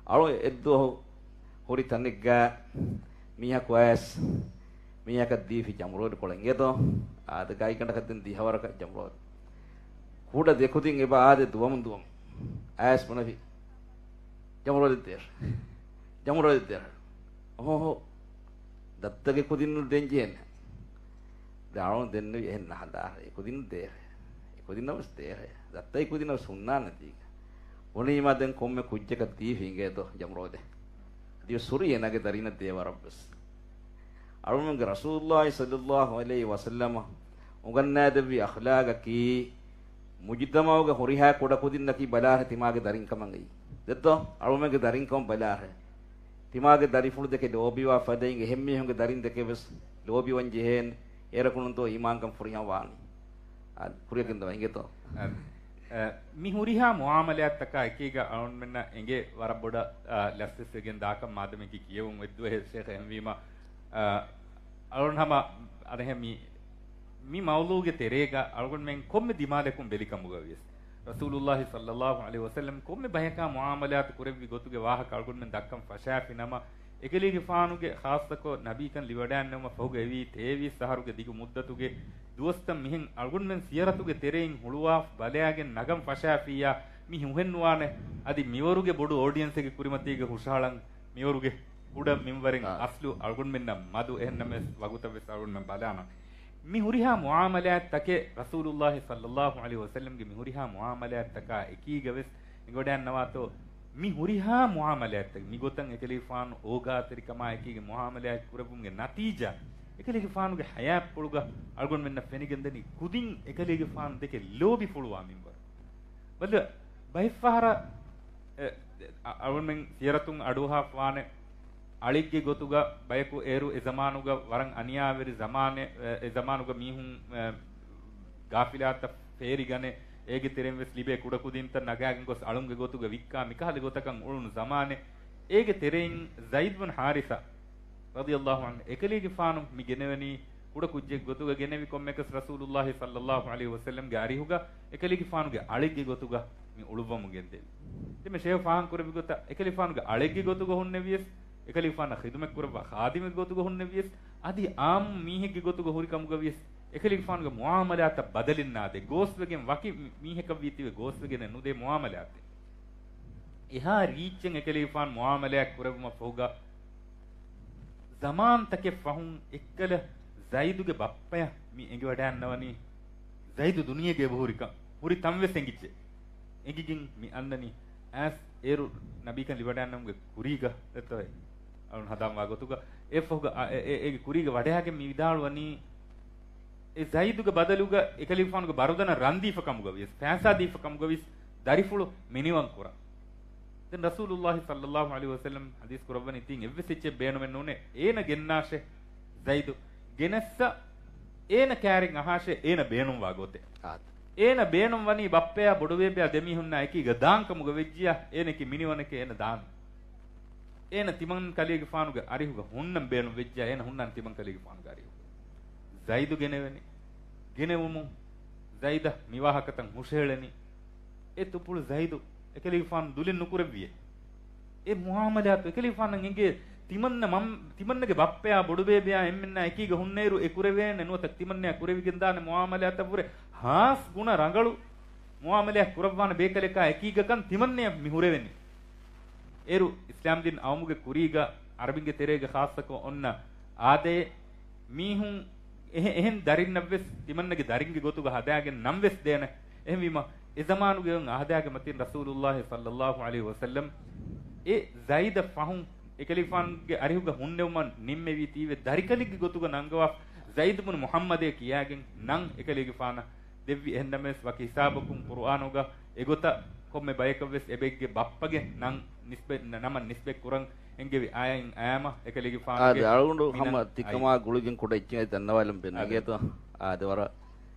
އަޅު އެއްދުވަހު ހުރި ތަނެއްގާ މީހަކު އައިސް، މީހަކަށް ދީފި ޖަމްރޯދު ކޮޅެއް އިނގޭތޯ؟ އާދެ، ގާތްގަނޑަކަށް ދެން ދިހަވަރަކަށް ޖަމްރޯދު. ކުޑަ ދެކުދިން އެބަ އާދެ ދުވަމުން ދުވަމުން. އައިސް ބުނެފި. ޖަމްރޯދެއް ދޭށޭ. ޖަމްރޯދެއް ދޭށޭ. އޮހޯ. ދައްތަގެ ކުދިންނު ދޭން ޖެހެން. ދެން އަޅުން ދެންނެވި އެހެން ނަހަނދާށޭ. އެ ކުދިން ދޭށޭ. އެ ކުދިންނަށް ވެސް ދޭށޭ. ދައްތައި ކުދިންނަށް ވެސް ހުންނާނެ ދީގެ. ބުނީމާ ދެން ކޮންމެ ކުއްޖަކަށް ދީފި އިނގޭތޯ ޖަމްރޯދެއް. އަދިވެސް ހުރީ އޭނާގެ ދަރިންނަށް ދޭ ވަރަށް ވެސް. އަޅުމެންގެ ރަސޫލުﷲ ޞައްލަﷲ ޢަލައިހި ވަސައްލަމަ އުނގަންނާދެއްވި އަޚްލާގަކީ، މުޖުތަމަޢުގެ ހުރިހާ ކުޑަކުދިންނަކީ ބަލާހެ ތިމާގެ ދަރިންކަމަށް އެއީ. ދެއްތޯ؟ އަޅުމެންގެ ދަރިންކަމަށް ބަލާހެ. ތިމާގެ ދަރިފުޅު ދެކެ ލޯބިވާ ފަދައިން އެހެންމީހުންގެ ދަރިން ދެކެ ވެސް ލޯބިވަން ޖެހޭނެ. އޭރަކުނުންތޯ އީމާންކަން ފުރިހަމަ ވާނީ. އާ، ކުރިއަކަށް ދަވާ އިނގޭތޯ؟ އާ، އަ، މި ހުރިހާ މުޢާމަލާތްތަކާ އެކީގަ އަޅުމެންނަށް އެނގޭ ވަރަށް ބޮޑަށް، އަ، ލަސްވެސް ވެގެން ދާކަށް މާދަމެކި ކިޔެވުން އޮތްދުވަހެއް ޝޭޚް. އެހެންވީމަ، އަ، އަޅުން ހަމަ އަދެހެ މި، މި މައުޟޫގެ ތެރޭގަ އަޅުގަނޑުމެން ކޮންމެ ދިމާލަކުން ބެލިކަމުގަ ވިޔަސް، ރަސޫލުﷲ ޞައްލަﷲ ޢަލައިހި ވަސައްލަމް ކޮންމެ ބަޔަކާ މުޢާމަލާތު ކުރެއްވި ގޮތުގެ ވާހަކަ އަޅުގަނޑުމެން ދައްކަން ފަށާފި ނަމަ، އެކަލޭގެފާނުގެ ޚާއްޞަކޮށް ނަބީކަން ލިބިވަޑައިގަންނަވުމަށް ފަހުގަ އެވީ ތޭވީސް އަހަރުގެ ދިގު މުއްދަތުގެ ދުވަސްތައް މިހެން އަޅުގަނޑުމެން ސިޔަރަތުގެ ތެރެއިން ހުޅުވާ ބަލައިގެން ނަގަން ފަށާފިއްޔާ މި ހުހެއްނުވާނެ. އަދި މިވަރުގެ ބޮޑު އޯޑިއެންސެއްގެ ކުރިމަތީގަ ހުށަހަޅަން މިވަރުގެ ކުޑަ މިންވަރެއް އާ. އަސްލު އަޅުގަނޑުމެންނަށް މަދު. އެހެންނަމަވެސް ވަގުތަށް ވެސް އަޅުގަނޑުމެން ބަލާނަން. މި ހުރިހާ މުޢާމަލާތްތަކެއް ރަސޫލުﷲ ޞައްލަﷲ ޢަލައިހި ވަސައްލަމްގެ މި ހުރިހާ މުޢާމަލާތްތަކާ އެކީގަ ވެސް އެނގިވަޑައިގަންނަވާތޯ، މި ހުރިހާ މުޢާމަލާތްތަކެއް މިގޮތަށް އެކަލޭގެފާނު އޯގާތެރިކަމާ އެކީގެ މުޢާމަލާތް ކުރެއްވުމުގެ ނަތީޖާ، އެކަލޭގެފާނުގެ ޙަޔާތްޕުޅުގަ އަޅުގަނޑުމެންނަށް ފެނިގެންދަނީ ކުދިން އެކަލޭގެފާނު ދެކެ ލޯބިފުޅުވާ މިންވަރު. ބަލަ، ބައެއްފަހަރަށް، އެ، އަ-، އަޅުގަނޑުމެން ސިޔަރަތުން އަޑުއަހާފާނެ، އަޅެއްގެ ގޮތުގަ ބަޔަކު އޭރު އެ ޒަމާނުގަ ވަރަށް އަނިޔާވެރި ޒަމާނެއް، އެ، އެ ޒަމާނުގަ މީހުން، އެ، ޣާފިލާތަށް ފޭރިގަނެ، އޭގެ ތެރެއިން ވެސް ލިބޭ ކުޑަކުދިންތައް ނަގާގެން ގޮސް އަޅުންގެ ގޮތުގަ ވިއްކާ މިކަހަލަ ގޮތަކަށް އުޅުނު ޒަމާނެއް. އޭގެ ތެރެއިން ޒައިދް ބުން ޙާރިސާ ރަޟިޔަﷲ ޢަންހު އެކަލޭގެފާނު މި ގެނެވެނީ ކުޑަ ކުއްޖެއް ގޮތުގަ ގެނެވި ކޮންމެއަކަސް ރަސޫލުﷲ ޞައްލަﷲ ޢަލައިހި ވަސައްލަމްގެ އަރިހުގަ އެކަލޭގެފާނުގެ އަޅެއްގެ ގޮތުގަ މި އުޅުއްވަމުން ގެންދެވި. ދެން މި ޝޭޚް ފާހަގަ ކުރެއްވި ގޮތަށް އެކަލޭގެފާނުގެ އަޅެއްގެ ގޮތުގަ ހުންނެވިޔަސް، އެކަލޭގެފާނަށް ޚިދުމަތް ކުރައްވާ ޚާދިމެއްގެ ގޮތުގަ ހުންނެވިޔަސް، އަދި އާއްމު މީހެއްގެ ގޮތުގަ ހުރި ކަމުގަ ވިޔަސް، އެކަލޭގެފާނުގެ މުޢާމަލާތަށް ބަދަލެއް ނާދޭ. ގޯސްވެގެން ވަކި މީހަކަށް ވީތީވެ ގޯސްވެގެނެއް ނުދޭ މުޢާމަލާތެއް. އެހާ ރީއްޗެއް އެކަލޭގެފާނު މުޢާމަލާތް ކުރެއްވުމަށް ފަހުގަ، ޒަމާންތަކެއް ފަހުން އެއްކަލަ ޒައިދުގެ ބައްޕަޔަށް މި އެނގިވަޑައިގަންނަވަނީ، ޒައިދު ދުނިޔޭގަ އެބަހުރިކަން. ހުރި ތަން ވެސް އެނގިއްޖެ. އެނގިގެން މި އަންނަނީ އައިސް އޭރު ނަބީކަން ލިބިވަޑައިގަންނަވުމުގެ ކުރީގަ ދެއްތޯއޭ. އަޅުން ހަނދާންވާ ގޮތުގަ އެއަށްފަހުގަ އަ-، އެ-، އެ-، އޭގެ ކުރީގަ ވަޑައިގެން މި ވިދާޅުވަނީ، އެ ޒައިދުގެ ބަދަލުގަ އެކަލޭގެފާނުގެ ބަރުދަނަށް ރަންދީފަ ކަމުގަ ވިޔަސް، ފައިސާ ދީފަ ކަމުގަ ވިޔަސް، ދަރިފުޅު މިނިވަން ކުރަން. ދެން ރަސޫލުﷲ ޞައްލަﷲ ޢަލައިހި ވަސައްލަމް ޙަދީޘް ކުރައްވަނީ ތިން އެއްވެސް އެއްޗެއް ބޭނުމެއް ނޫނޭ. އޭނަ ގެންނާށޭ ޒައިދު. ގެނެއްސަ އޭނަ ކައިރިން އަހާށޭ އޭނަ ބޭނުންވާ ގޮތެއް. އާދެ. އޭނަ ބޭނުން ވަނީ ބައްޕަޔާ ބޮޑުބޭބެޔާ ދެމީހުންނާ އެކީގަ ދާން ކަމުގަ ވެއްޖިޔާ، އޭނަ އެކި މިނިވަނެކޭ އޭނަ ދާން. އޭނަ ތިމަން ކަލޭގެފާނުގެ އަރިހުގަ ހުންނަން ބޭނުން ވެއްޖިޔާ، އޭނަ ހުންނާނެ ތިމަން ކަލޭގެފާނުގެ އަރިހުގަ. ޒައިދު ގެނެވެނީ. ގެނެވުމުން ޒައިދަށް މިވާހަކަތައް ހުށަހެޅެނީ. އެ ތުޕުޅު ޒައިދު އެކަލޭގެފާނު ދުލެއް ނުކުރެއްވިއޭ. އެ މުޢާމަލާތު އެކަލޭގެފާނަށް އެނގޭ، ތިމަންނަ މަން-، ތިމަންނަގެ ބައްޕަޔާ ބޮޑުބޭބެޔާ އެންމެންނާ އެކީގަ ހުންނައިރު އެ ކުރެވޭނެ ނުވަތަ ތިމަންނަޔާ ކުރެވިގެންދާނެ މުޢާމަލާތަށްވުރެ ހާސް ގުނަ ރަނގަޅު މުޢާމަލާތް ކުރައްވާނެ ބޭކަލަކާ އެކީގަކަން ތިމަންނަޔަށް މި ހުރެވެނީ. އޭރު އިސްލާމްދީން އައުމުގެ ކުރީގަ އަރަބިންގެ ތެރޭގަ ޚާއްޞަކޮށް އޮންނަ އާދައެއް މީހުން އެހެ-، އެހެން ދަރިންނަށްވެސް ތިމަންނަގެ ދަރިންގެ ގޮތުގަ ހަދާގެން ނަންވެސް ދޭނެ. އެހެންވީމަ، އެ ޒަމާނުގެ އޮތް އާދައިގެ މަތިން ރަސޫލުﷲ ޞައްލަﷲ ޢަލައިހި ވަސައްލަމް އެ ޒައިދަށް ފަހުން އެކަލޭގެފާނުގެ އަރިހުގަ ހުންނެވުމަށް ނިންމެވީތީވެ ދަރިކަލެއްގެ ގޮތުގަ ނަންގަވާ ޒައިދު ބުނު މުޙައްމަދޭ ކިޔާގެން ނަން އެކަލޭގެފާނަށް ދެއްވި. އެހެންނަމަވެސް ވަކި ހިސާބަކުން ޤުރުއާނުގަ އެގޮތަށް ކޮންމެ ބަޔަކަށްވެސް އެބައެއްގެ ބައްޕަގެ ނަން ނިސްބަތް، ނަމަށް ނިސްބަތް ކުރަން އެންގެވި އާޔަތް އާމަ އެކަލޭގެފާނުގެ އާދެ، އަޅުގަނޑު މިނަން ހަމަ އައި. ތިކަމާ ގުޅިގެން ކުޑަ އެއްޗެއް ދަންނަވާލަން ބޭނުން. އާދެ. އިނގޭތޯ؟ އާދެ، ވަރަށް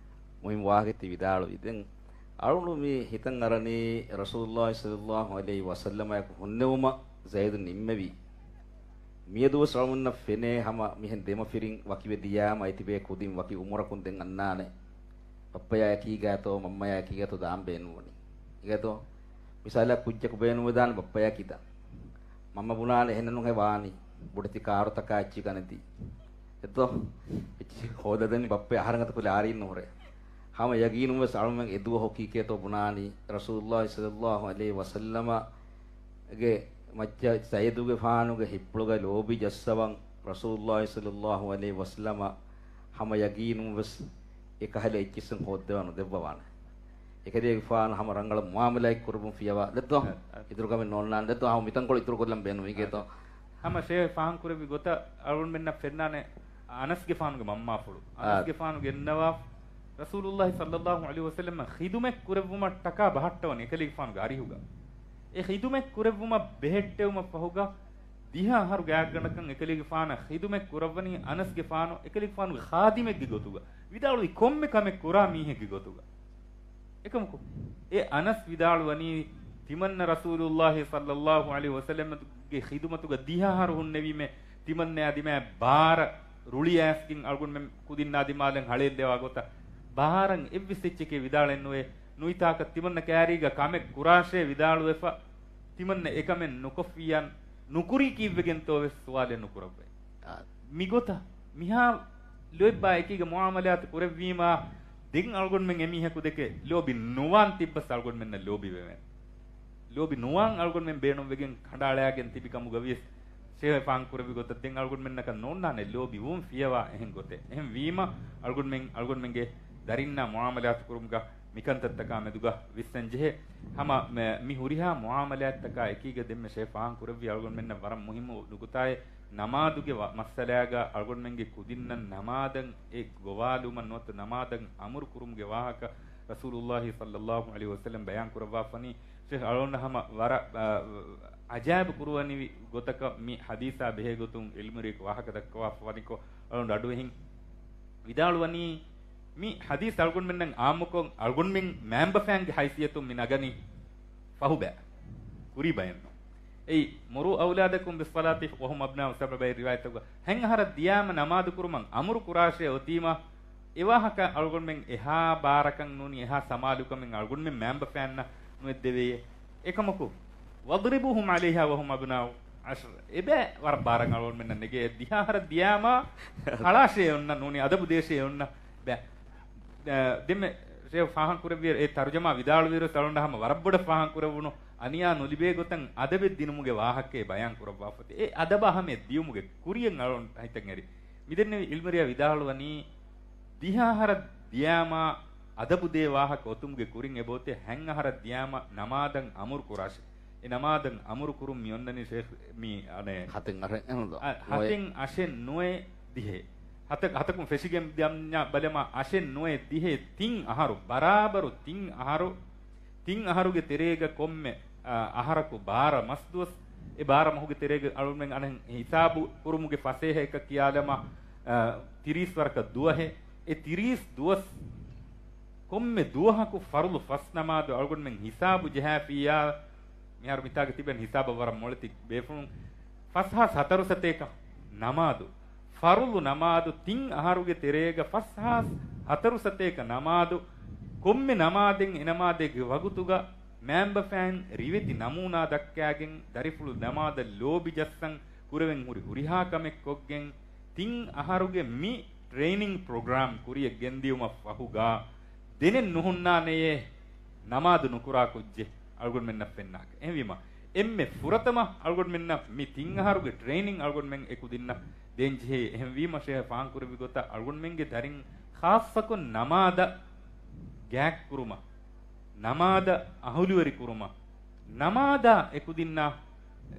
މުހިންމު ވާހަކައެއް ތި ވިދާޅުވި. ދެން އަޅުގަނޑު މި ހިތަށް އަރަނީ ރަސޫލުﷲ ޞައްލަﷲ ޢަލައިހި ވަސައްލަމާއެކު ހުންނެވުމަށް ޒައިދު ނިންމެވީ. މިއަދުވެސް އަޅުގަނޑުމެންނަށް ފެނޭ ހަމަ މިހެން ދެމަފިރިން ވަކިވެ ދިޔާމަ އެތިބޭ ކުދިން ވަކި އުމުރަކުން ދެން އަންނާނެ. ބައްޕަޔާ އެކީގާތޯ މަންމަޔާ އެކީގާތޯ ދާން ބޭނުންވަނީ. އިނގޭތޯ؟ މިސާލަށް ކުއްޖަކު ބޭނުންވެދާނެ ބައްޕަޔާ ކިތައް. މަންމަ ބުނާނެ އެހެންނޫންހޭ ވާނީ. ބޮޑެތި ކާރުތަކާ އެއްޗި ގަނެދީ. އެއްތޯ؟ އެއްޗި ހޯދަދެން ބައްޕަ އަހަރެން އަތުކުލެ އާރީން ނުހުރޭ. ހަމަ ޔަގީނުން ވެސް އަޅުމެން އެދުވަހު ކީކޭތޯ ބުނާނީ. ރަސޫލުﷲ ޞައްލަﷲ ޢަލައިހި ވަސައްލަމަ ގެ މައްޗަށް ޒައިދުގެފާނުގެ ހިތްޕުޅުގަ ލޯބި ޖައްސަވަން ރަސޫލުﷲ ޞައްލަﷲ ޢަލައިހި ވަސައްލަމަ ހަމަ ޔަގީނުން ވެސް އެކަހަލަ އެއްޗިއްސުން ހޯއްދަވާ ނުދެއްވަވާނެ. އެކަލޭގެފާނު ހަމަ ރަނގަޅަށް މުޢާމަލާތް ކުރަމުން ފިޔަވާ ދެއްތޯ؟ އެ، އެ. އިތުރު ކަމެއް ނޯންނާނެ ދެއްތޯ؟ ހަމަ މިތަންކޮޅު އިތުރު ކޮށްލަން ބޭނުމީގޭތޯ؟ އެ. ހަމަ ޝޭޚް ފާހަން ކުރެއްވި ގޮތަށް އަޅުގަނޑުމެންނަށް ފެންނާނެ އަނަސްގެފާނުގެ މަންމާފުޅު. އެ. އަނަސްގެފާނު ގެންނަވާ ރަސޫލުﷲ ޞައްލަﷲ ޢަލައިހި ވަސައްލަމަށް ޚިދުމަތް ކުރެއްވުމަށް ޓަކާ ބަހައްޓަވަނީ އެކަލޭގެފާނުގެ އަރިހުގަ. އެ ޚިދުމަތް ކުރެއްވުމަށް ބެހެއްޓެވުމަށް ފަހުގަ ދިހަ އަހަރު ގާތްގަނޑަކަށް އެކަލޭގެފާނަށް ޚިދުމަތް ކުރައްވަނީ އަނަސްގެފާނު އެކަލޭގެފާނުގެ ޚާދިމެއްގެ ގޮތުގަ. ވިދާޅުވި ކޮންމެ ކަމެއް ކުރާ މީހެއްގެ ގޮތުގަ. އެކަމަކު، އެ އަނަސް ވިދާޅުވަނީ، ތިމަންނަ ރަސޫލުﷲ ޞައްލަﷲ ޢަލައިހި ވަސައްލަމްގެ ޚިދުމަތުގަ ދިހަ އަހަރު ހުންނެވީމޭ، ތިމަންނަޔާ ދިމާ ބާރަ ރުޅި އައިސްގެން އަޅުގަނޑުމެން ކުދިންނާ ދިމާލަށް ހަޅޭއްލަވާ ގޮތަށް، ބާރަށް އެއްވެސް އެއްޗެކޭ ވިދާޅެއް ނުވޭ. ނުވިތާކަށް ތިމަންނަ ކައިރީގަ ކަމެއް ކުރާށޭ ވިދާޅުވެފަ، ތިމަންނަ އެކަމެއް ނުކޮށްފިއްޔާ ނުކުރީ ކީއްވެގެންތޯ ވެސް ސުވާލެއް ނުކުރައްވައި. އާ. މިގޮތަށް މިހާ ލޯތްބާ އެކީގަ މުޢާމަލާތު ކުރެއްވީމާ، ދެން އަޅުގަނޑުމެން އެމީހަކު ދެކެ ލޯބި ނުވާން ތިއްބަސް އަޅުގަނޑުމެންނަށް ލޯބިވެވޭނެ. ލޯބި ނުވާން އަޅުގަނޑުމެން ބޭނުންވެގެން ކަނޑައަޅާގެން ތިބި ކަމުގަ ވިޔަސް، ޝޭޚް ފާހަގަ ކުރެއްވި ގޮތަށް ދެން އަޅުގަނޑުމެންނަކަށް ނޯންނާނެ ލޯބި ވުން ފިޔަވާ އެހެން ގޮތެއް. އެހެން ވީމަ، އަޅުގަނޑުމެން އަޅުގަނޑުމެންގެ ދަރިންނާ މުޢާމަލާތު ކުރުމުގަ މިކަންތައްތަކާ މެދުގަ ވިސްނަން ޖެހޭ. ހަމަ މެ-، މި ހުރިހާ މުޢާމަލާތްތަކާ އެކީގަ ދެންމެ ޝޭޚް ފާހަގަ ކުރެއްވި އަޅުގަނޑުމެންނަށް ވަރަށް މުހިއްމު ނުކުތާއެއް، ނަމާދުގެ ވަ-، މައްސަލާގަ އަޅުގަނޑުމެންގެ ކުދިންނަށް ނަމާދަށް އެ ގޮވާލުމަށް ނުވަތަ ނަމާދަށް އަމުރު ކުރުމުގެ ވާހަކަ ރަސޫލުﷲ ޞައްލަﷲ ޢަލައިހި ވަސައްލަމް ބަޔާން ކުރައްވާފަނީ. ޝޭޚް އަޅުގަނޑަށް ހަމަ ވަރަށް، އަ، އަޖާއިބު ކުރުވަނިވި ގޮތަކަށް މި ޙަދީޘާ ބެހޭ ގޮތުން ޢިލްމުވެރިޔަކު ވާހަކަ ދައްކަވާފަ ވަނިކޮށް، އަޅުގަނޑު އަޑުއެހިން ވިދާޅުވަނީ، މި ޙަދީޘް އަޅުގަނޑުމެންނަށް ޢާއްމުކޮށް، އަޅުގަނޑުމެން މައިންބަފައިންގެ ޙައިސިއްޔަތުން މި ނަގަނީ ފަހުބައި. ކުރީ ބައެއްނު. އެއީ، مُرُوا أَوْلَادَكُمْ بِالصَّلَاةِ وَهُمْ أَبْنَاءُ ސަބْعٍ ބައި ރިވާޔަތަކުގަ، ހަތް އަހަރަށް ދިޔާމަ ނަމާދު ކުރުމަށް އަމުރު ކުރާށޭ އޮތީމަ، އެ ވާހަކަ އަޅުގަނޑުމެން އެހާ ބާރަކަށް ނޫނީ، އެހާ ސަމާލުކަމެއް އަޅުގަނޑުމެން މައިންބަފައިންނަށް ނުއެއްދެވެޔޭ. އެކަމަކު، وَاضْرِبُوهُمْ عَلَيْهَا وَهُمْ أَبْنَاءُ عَشْرٍ. އެބައި ވަރަށް ބާރަށް އަޅުގަނޑުމެންނަށް ނެގޭ. ދިހަ އަހަރަށް ދިޔާމަ ހަޅާށޭ އޮންނަ ނޫނީ، އަދަބު ދޭށޭ އޮންނަ. ބައި. އަ، ދެންމެ ޝޭޚް ފާހަގަ ކުރެއްވިއިރު، އެ ތަރުޖަމާ ވިދާޅުވިއިރު އަޅުގަނޑަށް ހަމަ ވަރަށް ބޮޑަށް ފާހަގަ ކުރެވުނު އަނިޔާ ނުލިބޭ ގޮތަށް އަދަބެއް ދިނުމުގެ ވާހަކައެއް ބަޔާން ކުރައްވާފަތި. އެ އަދަބަށް އަހަމިއްޔަތް ދިޔުމުގެ ކުރިޔަށް އަޅުގަނޑު ހިތަށް އެރި. މިދެންނެވި ޢިލްމުވެރިޔާ ވިދާޅުވަނީ، ދިހަ އަހަރަށް ދިޔާމާ އަދަބު ދޭ ވާހަކަ އޮތުމުގެ ކުރިން އެބައޮތޭ ހަތް އަހަރަށް ދިޔާމަ ނަމާދަށް އަމުރު ކުރާށޭ. އެ ނަމާދަށް އަމުރު ކުރުން މި އޮންނަނީ ޝޭޚް މި އަނެއް ހަތެއް އަށެއް އެހެން ދޯ؟ އަ، ނުވައެއް. ހަތެއް އަށެއް ނުވައެއް ދިހައެއް. ހަތަ-، ހަތަކުން ފެށިގެން ދިޔަ ބަލަމާ އަށެއް ނުވައެއް ދިހައެއް ތިން އަހަރު، ބަރާބަރު ތިން އަހަރު، ތިން އަހަރުގެ ތެރޭގަ ކޮންމެ، އަ، އަހަރަކު ބާރަ މަސްދުވަސް، އެ ބާރަ މަހުގެ ތެރޭގަ އަޅުމެން އަނެއް ހިސާބު ކުރުމުގެ ފަސޭހައަކަށް ކިޔާލަމާ، އަ، ތިރީސް ވަރަކަށް ދުވަހެއް. އެ ތިރީސް ދުވަސް ކޮންމެ ދުވަހަކު ފަރުޟު ފަސް ނަމާދު އަޅުގަނޑުމެން ހިސާބު ޖަހާފިއްޔާ، މިހާރު މިތާގަ ތިބެން ހިސާބަށް ވަރަށް މޮޅެތި ބޭފުޅުން، ފަސް ހާސް ހަތަރު ސަތޭކަ ނަމާދު، ފަރުޟު ނަމާދު ތިން އަހަރުގެ ތެރޭގަ ފަސް ހާސް ހަތަރު ސަތޭކަ ނަމާދު، ކޮންމެ ނަމާދެއް އެ ނަމާދެއްގެ ވަގުތުގަ މައިންބަފައިން ރިވެތި ނަމޫނާ ދައްކާގެން، ދަރިފުޅު ނަމާދަށް ލޯބި ޖައްސަން ކުރެވެން ހުރި ހުރިހާ ކަމެއް ކޮށްގެން، ތިން އަހަރުގެ މި ޓްރެއިނިން ޕްރޮގްރާމް ކުރިޔަށް ގެންދިޔުމަށް ފަހުގަ، ދެނެއް ނުހުންނާނެޔޭ ނަމާދު ނުކުރާ ކުއްޖެއް އަޅުގަނޑުމެންނަށް ފެންނާކަށް. އެހެންވީމަ، އެންމެ ފުރަތަމަ އަޅުގަނޑުމެންނަށް މި ތިން އަހަރުގެ ޓްރެއިނިން އަޅުގަނޑުމެން އެ ކުދިންނަށް ދޭންޖެހޭ. އެހެންވީމަ، ޝޭޚް ފާހަގަކުރެއްވި ގޮތަށް އަޅުގަނޑުމެންގެ ދަރިން ޚާއްޞަކޮށް ނަމާދަށް ގާތްކުރުމަށް، ނަމާދަށް އަހުލުވެރިކުރުމަށް، ނަމާދާ އެކުދިންނާ،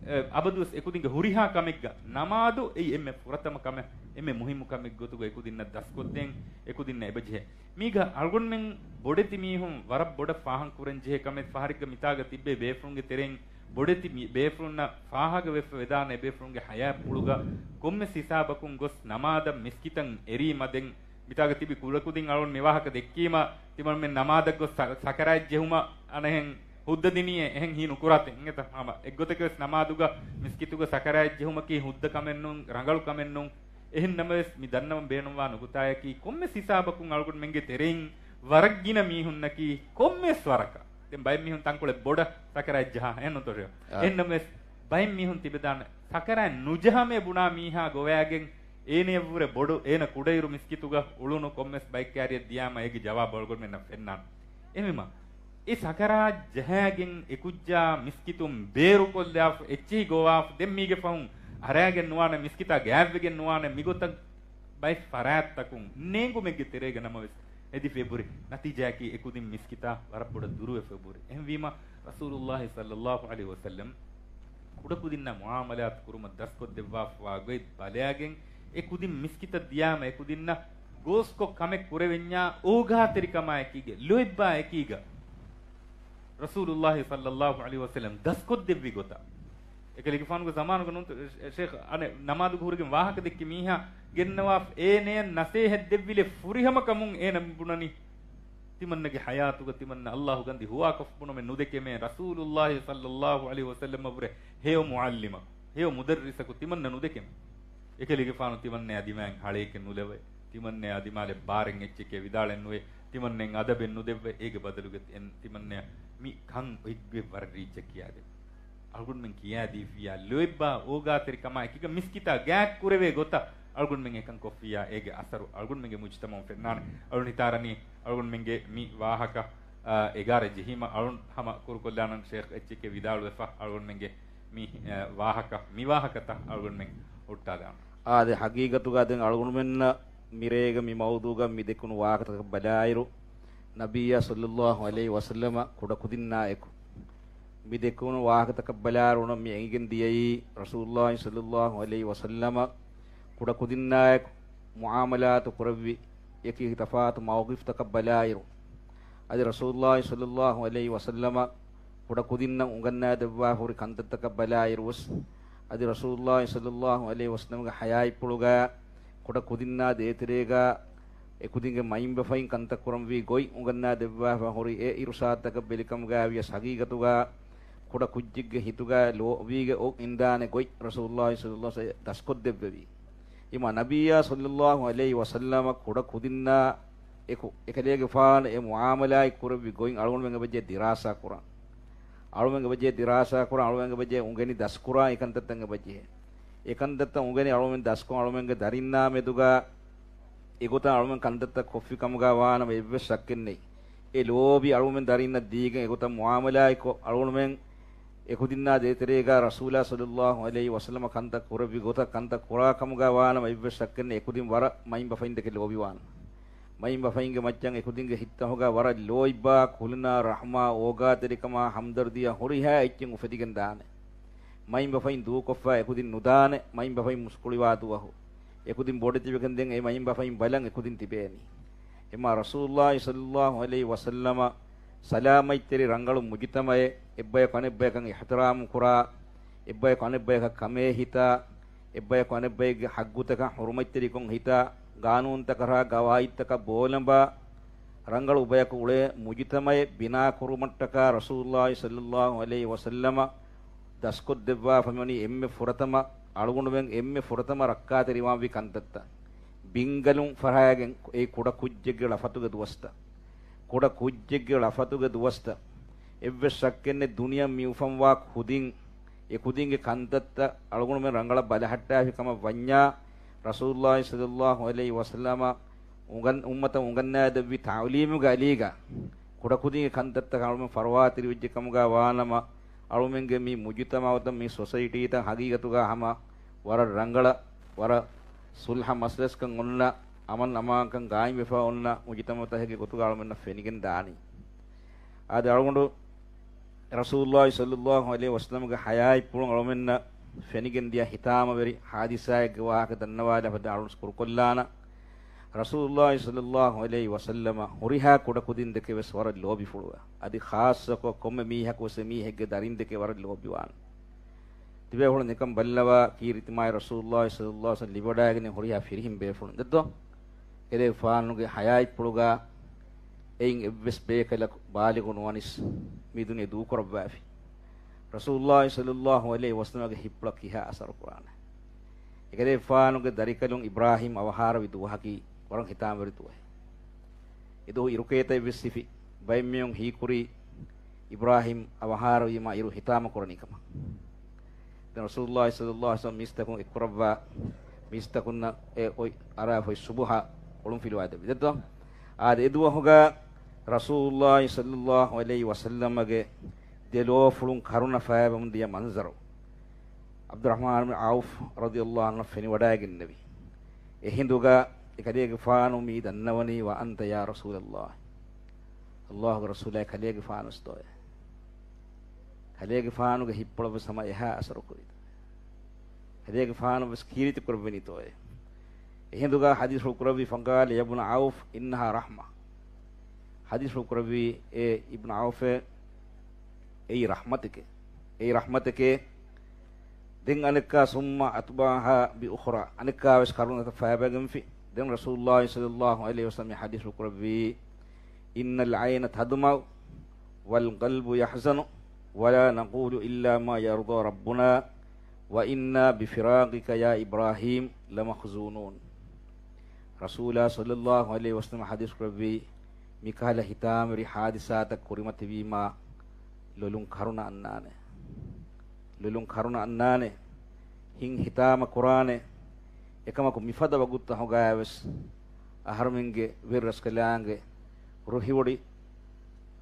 އެ، އަބަދުވެސް އެކުދިންގެ ހުރިހާ ކަމެއްގަ ނަމާދު އެއީ އެންމެ ފުރަތަމަ ކަމެއް، އެންމެ މުހިއްމު ކަމެއް ގޮތުގަ އެކުދިންނަށް ދަސްކޮށްދޭން އެކުދިންނަށް އެބަޖެހޭ. މީގަ އަޅުގަނޑުމެން ބޮޑެތި މީހުން ވަރަށް ބޮޑަށް ފާހަގަކުރަން ޖެހޭ ކަމެއް ފަހަރެއްގަ މިތާގަ ތިއްބޭ ބޭފުޅުންގެ ތެރެއިން ބޮޑެތި މި ބޭފުޅުންނަށް ފާހަގަވެފަ ވެދާނެ ބޭފުޅުންގެ ހަޔާތްޕުޅުގަ ކޮންމެސް ހިސާބަކުން ގޮސް ނަމާދަށް މިސްކިތަށް އެރީ މަދެން މިތާގަ ތިބި ކުޑަކުދިން އަޅުން މި ވާހަކަ ދެއްކީމަ، ތިމަންމެން ނަމާދަށް ގޮސް ސަ-، ސަކަރާތް ޖެހުމަށް އަނެހެން ހުއްދަ ދިނީ އެހެން ހީ ނުކުރާތި. އިނގޭތަ؟ ހަމަ އެއްގޮތަކަށް ވެސް ނަމާދުގަ މިސްކިތުގަ ސަކަރާތް ޖެހުމަކީ ހުއްދަ ކަމެއް ނޫން، ރަނގަޅު ކަމެއް ނޫން. އެހެން ނަމަވެސް، މި ދަންނަވަން ބޭނުންވާ ނުކުތާޔަކީ، ކޮންމެސް ހިސާބަކުން އަޅުގަނޑުމެންގެ ތެރެއިން ވަރަށް ގިނަ މީހުންނަކީ، ކޮންމެސް ވަރަކަށް، ދެން ބައެއް މީހުން ތަންކޮޅެއް ބޮޑަށް ސަކަރާތް ޖަހާ، އެހެން ނޫންތޯ ޝޭޚް؟ އާ. އެހެން ނަމަވެސް، ބައެއް މީހުން ތިބެދާނެ، ސަކަރާތް ނުޖަހާމޭ ބުނާ މީހާ ގޮވައިގެން، އޭނަޔަށްވުރެ ބޮޑު، އޭނަ ކުޑައިރު މިސްކިތުގަ އުޅުނު ކޮންމެސް ބައެއް ކައިރިއަށް ދިޔާމަ އޭގެ ޖަވާބު އަޅުގަނޑުމެންނަށް ފެންނާނެ. އެހެންވީމަ، އެ ސަކަރާތް ޖަހައިގެން އެ ކުއްޖާ މިސްކިތުން ބޭރުކޮށްލާފަ، އެއްޗެހި ގޮވާފަ، ދެން މީގެ ފަހުން އަރާގެން ނުވާނެ، މިސްކިތާ ގާތްވެގެން ނުވާނެ، މިގޮތަށް ބައެއް ފަރާތްތަކުން ނޭނގުމެއްގެ ތެރޭގަ ނަމަވެސް ހެދިފަ އެބުރި. ނަތީޖާއަކީ އެކުދިން މިސްކިތާ ވަރަށް ބޮޑަށް ދުރުވެފަ އެބުރި. އެހެންވީމަ، ރަސޫލުﷲ ޞައްލަﷲ ޢަލައިހި ވަސައްލަމް ކުޑަކުދިންނާ މުޢާމަލާތު ކުރުމަށް ދަސްކޮށްދެއްވާފަވާ ގޮތް ބަލާގެން، އެ ކުދިން މިސްކިތަށް ދިޔާމަ އެ ކުދިންނަށް ގޯސްކޮށް ކަމެއް ކުރެވެންޏާ އޯގާތެރިކަމާ އެކީގަ، ލޯތްބާ އެކީގަ، ރަސޫލުﷲ ޞައްލަﷲ ޢަލައިހި ވަސައްލަމް ދަސްކޮށްދެއްވި ގޮތަށް. އެކަލޭގެފާނުގެ ޒަމާނުގަ ނޫންތޯ ޝޭޚް އަނެއް ނަމާދުގަ ހުރެގެން ވާހަކަ ދެއްކި މީހާ ގެންނަވާފަ، އޭނަޔަށް ނަސޭހަތް ދެއްވިލެއް ފުރިހަމަ ކަމުން އޭނަ ބުނަނީ، ތިމަންނަގެ ޙަޔާތުގަ ތިމަންނަ ﷲ ގަންދި ހުވާކޮށް ބުނުމެއް ނުދެކެމޭ، ރަސޫލުﷲ ޞައްލަﷲ ޢަލައިހި ވަސައްލަމަށްވުރެ ހެޔޮ މުޢައްލިމަކު، ހެޔޮ މުދައްރިސަކު ތިމަންނަ ނުދެކެމޭ. އެކަލޭގެފާނު ތިމަންނަޔާ ދިމާއިން ހަޅޭކެއް ނުލަވައި، ތިމަންނަޔާ ދިމާލަށް ބާރެއް އެއްޗެކޭ ވިދާޅެއް ނުވެ، ތިމަންނައިން އަދަބެއް ނުދެއްވައި، އޭގެ ބަދަލުގަ އެން ތިމަންނަޔަށް މި ކަން އޮތްގޮތް ވަރަށް ރީއްޗަށް ކިޔާދެއްވި. އަޅުގަނޑުމެން ކިޔާދީފިއްޔާ ލޯތްބާ އޯގާތެރިކަމާ އެކީގަ މިސްކިތާ ގާތް ކުރެވޭ ގޮތަށް އަޅުގަނޑުމެން އެކަން ކޮށްފިއްޔާ، އޭގެ އަސަރު އަޅުގަނޑުމެންގެ މުޖުތަމަޢުން ފެންނާނެ. އަޅުން ހިތާރަނީ އަޅުގަނޑުމެންގެ މި ވާހަކަ، އާ، އެގާރަ ޖެހީމަ އަޅުން ހަމަ ކުރުކޮށްލާނަން ޝޭޚް އެއްޗެކޭ ވިދާޅުވެފަ އަޅުގަނޑުމެންގެ މި، އަ، ވާހަކަ، މި ވާހަކަތައް އަޅުގަނޑުމެން ހުއްޓާލާނަން. އާދެ، ޙަޤީޤަތުގަ ދެން އަޅުގަނޑުމެންނަށް މިރޭގަ މި މައުޟޫޢުގަ މި ދެކުނު ވާހަކަތަކަށް ބަލާއިރު، ނަބިއްޔާ ޞައްލަﷲ ޢަލައިހި ވަސައްލަމަ ކުޑަކުދިންނާ އެކު މި ދެކުނު ވާހަކަތަކަށް ބަލާއިރު މި އެނގިގެން ދިޔައީ ރަސޫލުﷲ ޞައްލަﷲ ޢަލައިހި ވަސައްލަމަ ކުޑަކުދިންނާއެކު މުޢާމަލާތު ކުރެއްވި އެކި ތަފާތު މައުޤިފްތަކަށް ބަލާއިރު، އަދި ރަސޫލުﷲ ޞައްލަﷲ ޢަލައިހި ވަސައްލަމަ ކުޑަކުދިންނަށް އުނގަންނާދެއްވާފަ ހުރި ކަންތައްތަކަށް ބަލާއިރުވެސް، އަދި ރަސޫލުﷲ ޞައްލަﷲ ޢަލައިހި ވަސައްލަމަގެ ޙަޔާތްޕުޅުގަ ކުޑަކުދިންނާ ދޭތެރޭގަ އެކުދިންގެ މައިންބަފައިން ކަންތައް ކުރަންވީ ގޮތް އުނގަންނާ ދެއްވާފަ ހުރި އެ އިރުޝާދުތަކަށް ބެލިކަމުގައިވިޔަސް ޙަޤީޤަތުގަ ކުޑަ ކުއްޖެއްގެ ހިތުގަ ލޯބީގެ އޮތް އިންދާނެ ގޮތް ރަސޫލުﷲ ޞައްލަﷲ ޢަލައިހި ވަސައްލަމަ ދަސްކޮށްދެއްވެވީ. އިމާ ނަބިއްޔާ ޞައްލަﷲ ޢަލައިހި ވަސައްލަމަ ކުޑަ ކުދިންނާ އެކު އެކަލޭގެފާނު އެ މުޢާމަލާތް ކުރެއްވި ގޮތް އަޅުގަނޑުމެން އެބަޖެހޭ ދިރާސާ ކުރަން. އަޅުމެން އެބަޖެހޭ ދިރާސާ ކުރަން، އަޅުމެން އެބަޖެހޭ އުނގެނި ދަސްކުރާ އެކަންތައްތައް އެބަޖެހޭ. އެކަންތައްތައް އުނގެނި އަޅުމެން ދަސްކޮށް އަޅުމެންގެ ދަރިންނާ މެދުގަ އެގޮތަށް އަޅުމެން ކަންތައްތައް ކޮށްފި ކަމުގަ ވާނަމަ އެއްވެސް ޝައްކެއް ނެތް. އެ ލޯބި އަޅުމެން ދަރިންނަށް ދީގެން އެގޮތަށް މުޢާމަލާތްކޮށް އަޅުމެން އެކުދިންނާ ދޭތެރޭގަ ރަސޫލާ ޞައްލަﷲ ޢަލައިހި ވަސައްލަމަ ކަންތައް ކުރެއްވި ގޮތަށް ކަންތައް ކުރާ ކަމުގަ ވާނަމަ އެއްވެސް ޝައްކެއް ނެތް. އެކުދިން ވަރަށް މައިންބަފައިންދެކެ ލޯބިވާނެ. މައިންބަފައިންގެ މައްޗަށް އެކުދިންގެ ހިތްތަހުގަ ވަރަށް ލޯތްބާ، ކުލުނާ، ރަޙްމާ، އޯގާތެރިކަމާ، ހަމްދަރްދީއާ ހުރިހާ އެއްޗެއް އުފެދިގެން ދާނެ. މައިންބަފައިން ދޫކޮށްފަ އެކުދިން ނުދާނެ، މައިންބަފައިން މުސްކުޅިވާ ދުވަހު. އެކުދިން ބޮޑެތިވެގެން ދެން އެ މައިންބަފައިން ބަލަން އެކުދިން ތިބޭނީ. އެމާ ރަސޫލުﷲ ޞައްލަﷲ ޢަލައިހި ވަސައްލަމަ ސަލާމަތްތެރި ރަނގަޅު މުޖުތަމަޢެއް، އެއްބަޔަކު އަނެއްބަޔަކަށް އިޙްތިރާމު ކުރާ، އެއްބަޔަކު އަނެއްބަޔަކަށް ކަމޭ ހިތާ، އެއްބަޔަކު އަނެއްބަޔެއްގެ ޙައްޤުތަކަށް ޙުރުމަތްތެރިކޮށް ހިތާ، ގާނޫނުތަކަށާ ގަވާއިދުތަކަށް ބޯލަނބާ، ރަނގަޅު ބަޔަކު އުޅޭ މުޖުތަމަޢެއް ބިނާ ކުރުމަށްޓަކާ ރަސޫލުﷲ ޞައްލަﷲ ޢަލައިހި ވަސައްލަމަ ދަސްކޮށްދެއްވާފަ މިވަނީ އެންމެ ފުރަތަމަ، އަޅުގަނޑުމެން އެންމެ ފުރަތަމަ ރައްކާތެރިވާންވީ ކަންތައްތައް. ބިންގަލުން ފަށާގެން އެ ކުޑަ ކުއްޖެއްގެ ޅަފަތުގެ ދުވަސްތައް. ކުޑަ ކުއްޖެއްގެ ޅަފަތުގެ ދުވަސްތައް. އެއްވެސް ޝައްކެއްނެތް ދުނިޔެ މި އުފަންވާ ކުދިން އެ ކުދިންގެ ކަންތައްތައް އަޅުގަނޑުމެން ރަނގަޅަށް ބަލަހައްޓާފި ކަމަށް ވަންޏާ، ރަސޫލުﷲ ޞައްލަﷲ ޢަލައިހި ވަސައްލަމަ އުނގަން، އުއްމަތަށް އުނގަންނާދެއްވި ތަޢުލީމުގެ އަލީގަ ކުޑަކުދިންގެ ކަންތައްތަކަށް އަޅުމެން ފަރުވާތެރިވެއްޖެ ކަމުގަ ވާނަމަ، އަޅުމެންގެ މި މުޖުތަމަޢުތައް މި ސޮސައިޓީތައް ޙަޤީޤަތުގަ ހަމަ ވަރަށް ރަނގަޅަށް، ވަރަށް ޞުލްޙަ މަސްލަސްކަން އޮންނަ، އަމަން އަމާންކަން ގާއިމްވެފަ އޮންނަ މުޖުތަމަޢުތަކެއްގެ ގޮތުގަ އަޅުމެންނަށް ފެނިގެން ދާނީ. އާދެ، އަޅުގަނޑު ރަސޫލުﷲ ޞައްލަﷲ ޢަލައިހި ވަސައްލަމަގެ ޙަޔާތްޕުޅުން އަޅުމެންނަށް ފެނިގެން ދިޔަ ހިތާމަވެރި ޙާދިސާއެއްގެ ވާހަކަ ދަންނަވާލާފަ އަޅުން ކުރުކޮށްލާނަން. ރަސޫލުﷲ ޞައްލަﷲ ޢަލައިހި ވަސައްލަމަ ހުރިހާ ކުޑަކުދިން ދެކެ ވެސް ވަރަށް ލޯބިފުޅުވާ. އަދި ޚާއްޞަކޮށް ކޮންމެ މީހަކު ވެސް އެ މީހެއްގެ ދަރިން ދެކެ ވަރަށް ލޯބިވާނެ. ތިބޭފުޅުން ނިކަން ބައްލަވާ، ކީރިތި މާތް ރަސޫލުﷲ ޞައްލަﷲ ޢަލައިހި ވަސައްލަމަ ލިބިވަޑައިގެން ހުރިހާ ފިރިހެން ބޭފުޅުން ދެއްތޯ؟ އެކަލޭގެފާނުގެ ޙަޔާތްޕުޅުގަ އެއިން އެއްވެސް ބޭކަލަކު ބާލިޣު ނުވަނިސް މި ދުނިޔެ ދޫކުރައްވާފި. ރަސޫލުﷲ ޞައްލަﷲ ޢަލައިހި ވަސައްލަމަގެ ހިތްޕުޅަށް ކިހާ އަސަރު ކުރާނެ؟ އެކަލޭގެފާނުގެ ދަރިކަލުން އިބްރާހީމް އަވަހާރަވި ދުވަހަކީ ވަރަށް ހިތާމަވެރި ދުވަހެއް. އެދުވަހު އިރުކޭތައް އެއްވެސް ހިފި، ބައެއް މީހުން ހީކުރީ އިބްރާހީމް އަވަހާރަވީމާ އިރު ހިތާމަ ކުރަނީ ކަމަށް. ދެން ރަސޫލުﷲ ޞައްލަﷲ ޢަލައިހި ވަސައްލަމަ މީސްތަކުން އެއްކުރައްވާ، މީސްތަކުންނަށް އެ އޮތް އަރާފައި ޞުބުޙަ އޮޅުންފިލުވާ ދެއްވި ދެއްތޯ؟ އާދެ، އެދުވަހުގަ ރަސޫލުﷲ ޞައްލަﷲ ޢަލައިހި ވަސައްލަމަގެ ދެލޯފުޅުން ކަރުނަ ފައިބަމުން ދިޔަ މަންޒަރު. ޢަބްދުއްރަޙްމާން ބިން ޢައުފް ރަޟިޔަﷲ ޢަންހު ފެނިވަޑައިގެންނެވި. އެހިނދުގަ އެކަލޭގެފާނު މި ދަންނަވަނީ، وأنت يا رسول الله. ﷲގެ ރަސޫލާ، ކަލޭގެފާނުވެސްތޯއޭ. ކަލޭގެފާނުގެ ހިތްޕުޅަށްވެސް ހަމަ އެހާ އަސަރުކުރީތޯ. ކަލޭގެފާނުވެސް ކީރިތި ކުރެއްވެނީތޯއޭ. އެހިނދުގަ ޙަދީޘް ރުކުރައްވި، فقال يا ابن عوف إنها رحمة. ޙަދީޘް ރުކުރައްވީ، އޭ އިބްނު ޢައުފޭ، އެއީ ރަޙްމަތެކޭ. އެއީ ރަޙްމަތެކޭ. ދެން އަނެއްކާ، ثم أتبعها بأخرى، އަނެއްކާވެސް ކަރުނަތައް ފައިބައިގެންފި. ދެން ރަސޫލުﷲ ޞައްލަﷲ ޢަލައިހި ވަސައްލަމަ ޙަދީޘް ރުކުރައްވީ، إن العين تدمع والقلب يحزن ولا نقول إلا ما يرضى ربنا وإنا بفراقك يا إبراهيم لمحزونون. ރަސޫލާ ޞައްލަﷲ ޢަލައިހި ވަސައްލަމަ ޙަދީޘް ކުރެއްވީ، މިކަހަލަ ހިތާމަވެރި ޙާދިސާތައް ކުރިމަތިވީމާ ލޮލުން ކަރުނަ އަންނާނެ. ލޮލުން ކަރުނަ އަންނާނެ. ހިތް ހިތާމަ ކުރާނެ. އެކަމަކު މިފަދަ ވަގުތުތަކުގައިވެސް އަހަރުމެންގެ ވެރިރަސްކަލާނގެ ރުހިވޮޑި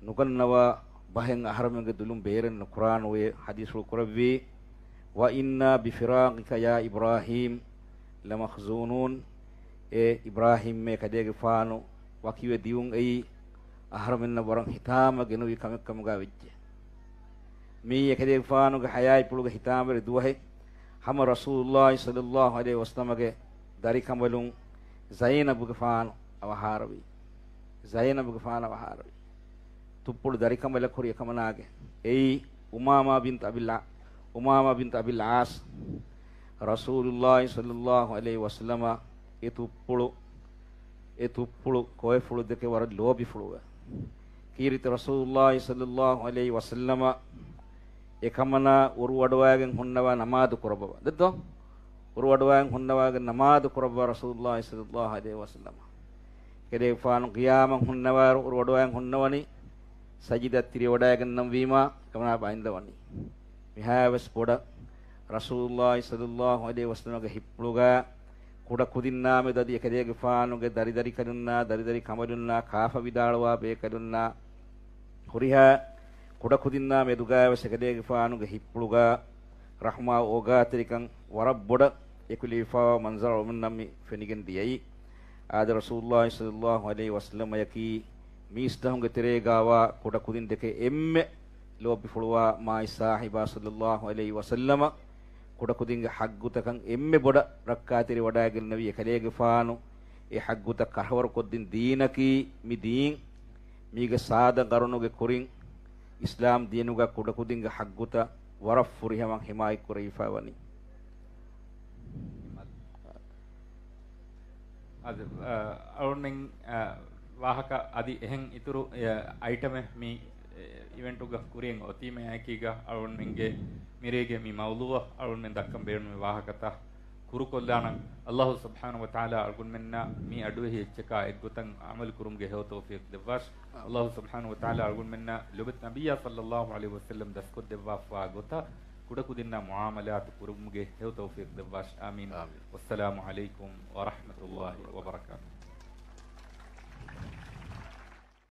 ނުގަންނަވާ ބަހެއް އަހަރުމެންގެ ދުލުން ބޭރެއް ނުކުރާނުވޭ. ޙަދީޘް ރުކުރެއްވީ، وإنا بفراقك يا إبراهيم لمحزونون. އޭ އިބްރާހީމް، އެކަލޭގެފާނު ވަކިވެ ދިޔުން އެއީ އަހަރުމެންނަށް ވަރަށް ހިތާމަ ގެނުވި ކަމެއް ކަމުގަ ވެއްޖެ. މިއީ އެކަލޭގެފާނުގެ ޙަޔާތްޕުޅުގެ ހިތާމަވެރި ދުވަހެއް. ހަމަ ރަސޫލުﷲ ޞައްލަﷲ ޢަލައިހި ވަސައްލަމަގެ ދަރިކަނބަލުން ޒައިނަބުގެފާނު އަވަހާރަވީ. ޒައިނަބުގެފާނު އަވަހާރަވީ. ތުއްޕުޅު ދަރިކަނބަލަކު ހުރި އެކަމަނާގެ. އެއީ އުމާމާ ބިންތު އަބިލް ޢާ-، އުމާމާ ބިންތު އަބިލް ޢާޞް. ރަސޫލުﷲ ޞައްލަﷲ ޢަލައިހި ވަސައްލަމަ އެ ތުއްޕުޅު، އެ ތުއްޕުޅު ކޮއެފުޅު ދެކެ ވަރަށް ލޯބިފުޅުވެ. ކީރިތި ރަސޫލުﷲ ޞައްލަﷲ ޢަލައިހި ވަސައްލަމަ އެކަމަނާ އުރުއަޑުވާގެން ހުންނަވާ ނަމާދު ކުރައްވަވާ. ދެއްތޯ؟ އުރުއަޑުވާގެން ހުންނަވާގެން ނަމާދު ކުރައްވާ ރަސޫލުﷲ ޞައްލަﷲ ޢަލައިހި ވަސައްލަމަ. ކަލޭގެފާނު ޤިޔާމަށް ހުންނަވާއިރު އުރުއަޑުވާގެން ހުންނަވަނީ ސަޖިދަ ތިރިވަޑައިގަންނަން ވީމާ، އެކަމަނާ ބައިންދަވަނީ. މިހާވެސް ބޮޑަށް ރަސޫލުﷲ ޞައްލަﷲ ޢަލައިހި ވަސައްލަމަގެ ހިތްޕުޅުގަ ކުޑަކުދިންނާ މެދު އަދި އެކަލޭގެފާނުގެ ދަރިދަރިކަލުންނާ، ދަރިދަރި ކަނބަލުންނާ، ކާފަ ވިދާޅުވާ ބޭކަލުންނާ، ހުރިހާ ކުޑަކުދިންނާ މެދުގައިވެސް އެކަލޭގެފާނުގެ ހިތްޕުޅުގަ ރަޙްމާ އޯގާތެރިކަން ވަރަށް ބޮޑަށް އެކުލެވިފައިވާ މަންޒަރު އަޅުމެންނަށް މި ފެނިގެން ދިޔައީ. އާދެ، ރަސޫލުﷲ ޞައްލަﷲ ޢަލައިހި ވަސައްލަމަޔަކީ މީސްތަހުންގެ ތެރޭގައިވާ ކުޑަކުދިން ދެކެ އެންމެ ލޯބިފުޅުވާ މާތް ސާހިބާ ޞައްލަﷲ ޢަލައިހި ވަސައްލަމަ. ކުޑަކުދިންގެ ޙައްޤުތަކަށް އެންމެ ބޮޑަށް ރައްކާތެރިވަޑައިގެންނެވި އެކަލޭގެފާނު އެ ޙައްޤުތައް ކަށަވަރުކޮށްދިން ދީނަކީ މި ދީން. މީގެ ސާދަ ޤަރުނުގެ ކުރިން އިސްލާމް ދީނުގަ ކުޑަކުދިންގެ ޙައްޤުތައް ވަރަށް ފުރިހަމަ ހިމާޔަތްކުރެވިފައިވަނީ. އަދި، އަ، އަޅުންމެން، އަ، ވާހަކަ އަދި އެހެން އިތުރު، އަ، އައިޓަމެއް މި، އެ، އިވެންޓުގަ ކުރިއަށް އޮތީމަ އެކީގަ އަޅުންމެންގެ މިރޭގެ މި މައުޟޫޢަށް އަޅުންމެން ދައްކަން ބޭނުންވި ވާހަކަތައް ކުރުކޮށްލާނަން. ﷲ ސުބްޙާނަހޫ ވަތަޢާލާ އަޅުގަނޑުމެންނަށް މި އަޑުއެހި އެއްޗަކާ އެއްގޮތަށް ޢަމަލު ކުރުމުގެ ހެޔޮ ތައުފީޤު ދެއްވާށި. ﷲ ސުބްޙާނަހޫ ވަތަޢާލާ އަޅުގަނޑުމެންނަށް ލޮބުވެތި ނަބިއްޔާ ޞައްލަﷲ ޢަލައިހި ވަސައްލަމް ދަސްކޮށްދެއްވާފައިވާ ގޮތަށް ކުޑަކުދިންނާ މުޢާމަލާތު ކުރުމުގެ ހެޔޮ ތައުފީޤު ދެއްވާށި. އާމީން. އާމީން. ވައްސަލާމު ޢަލައިކުމް ވަރަޙްމަތުﷲ ވަބަރަކާތު.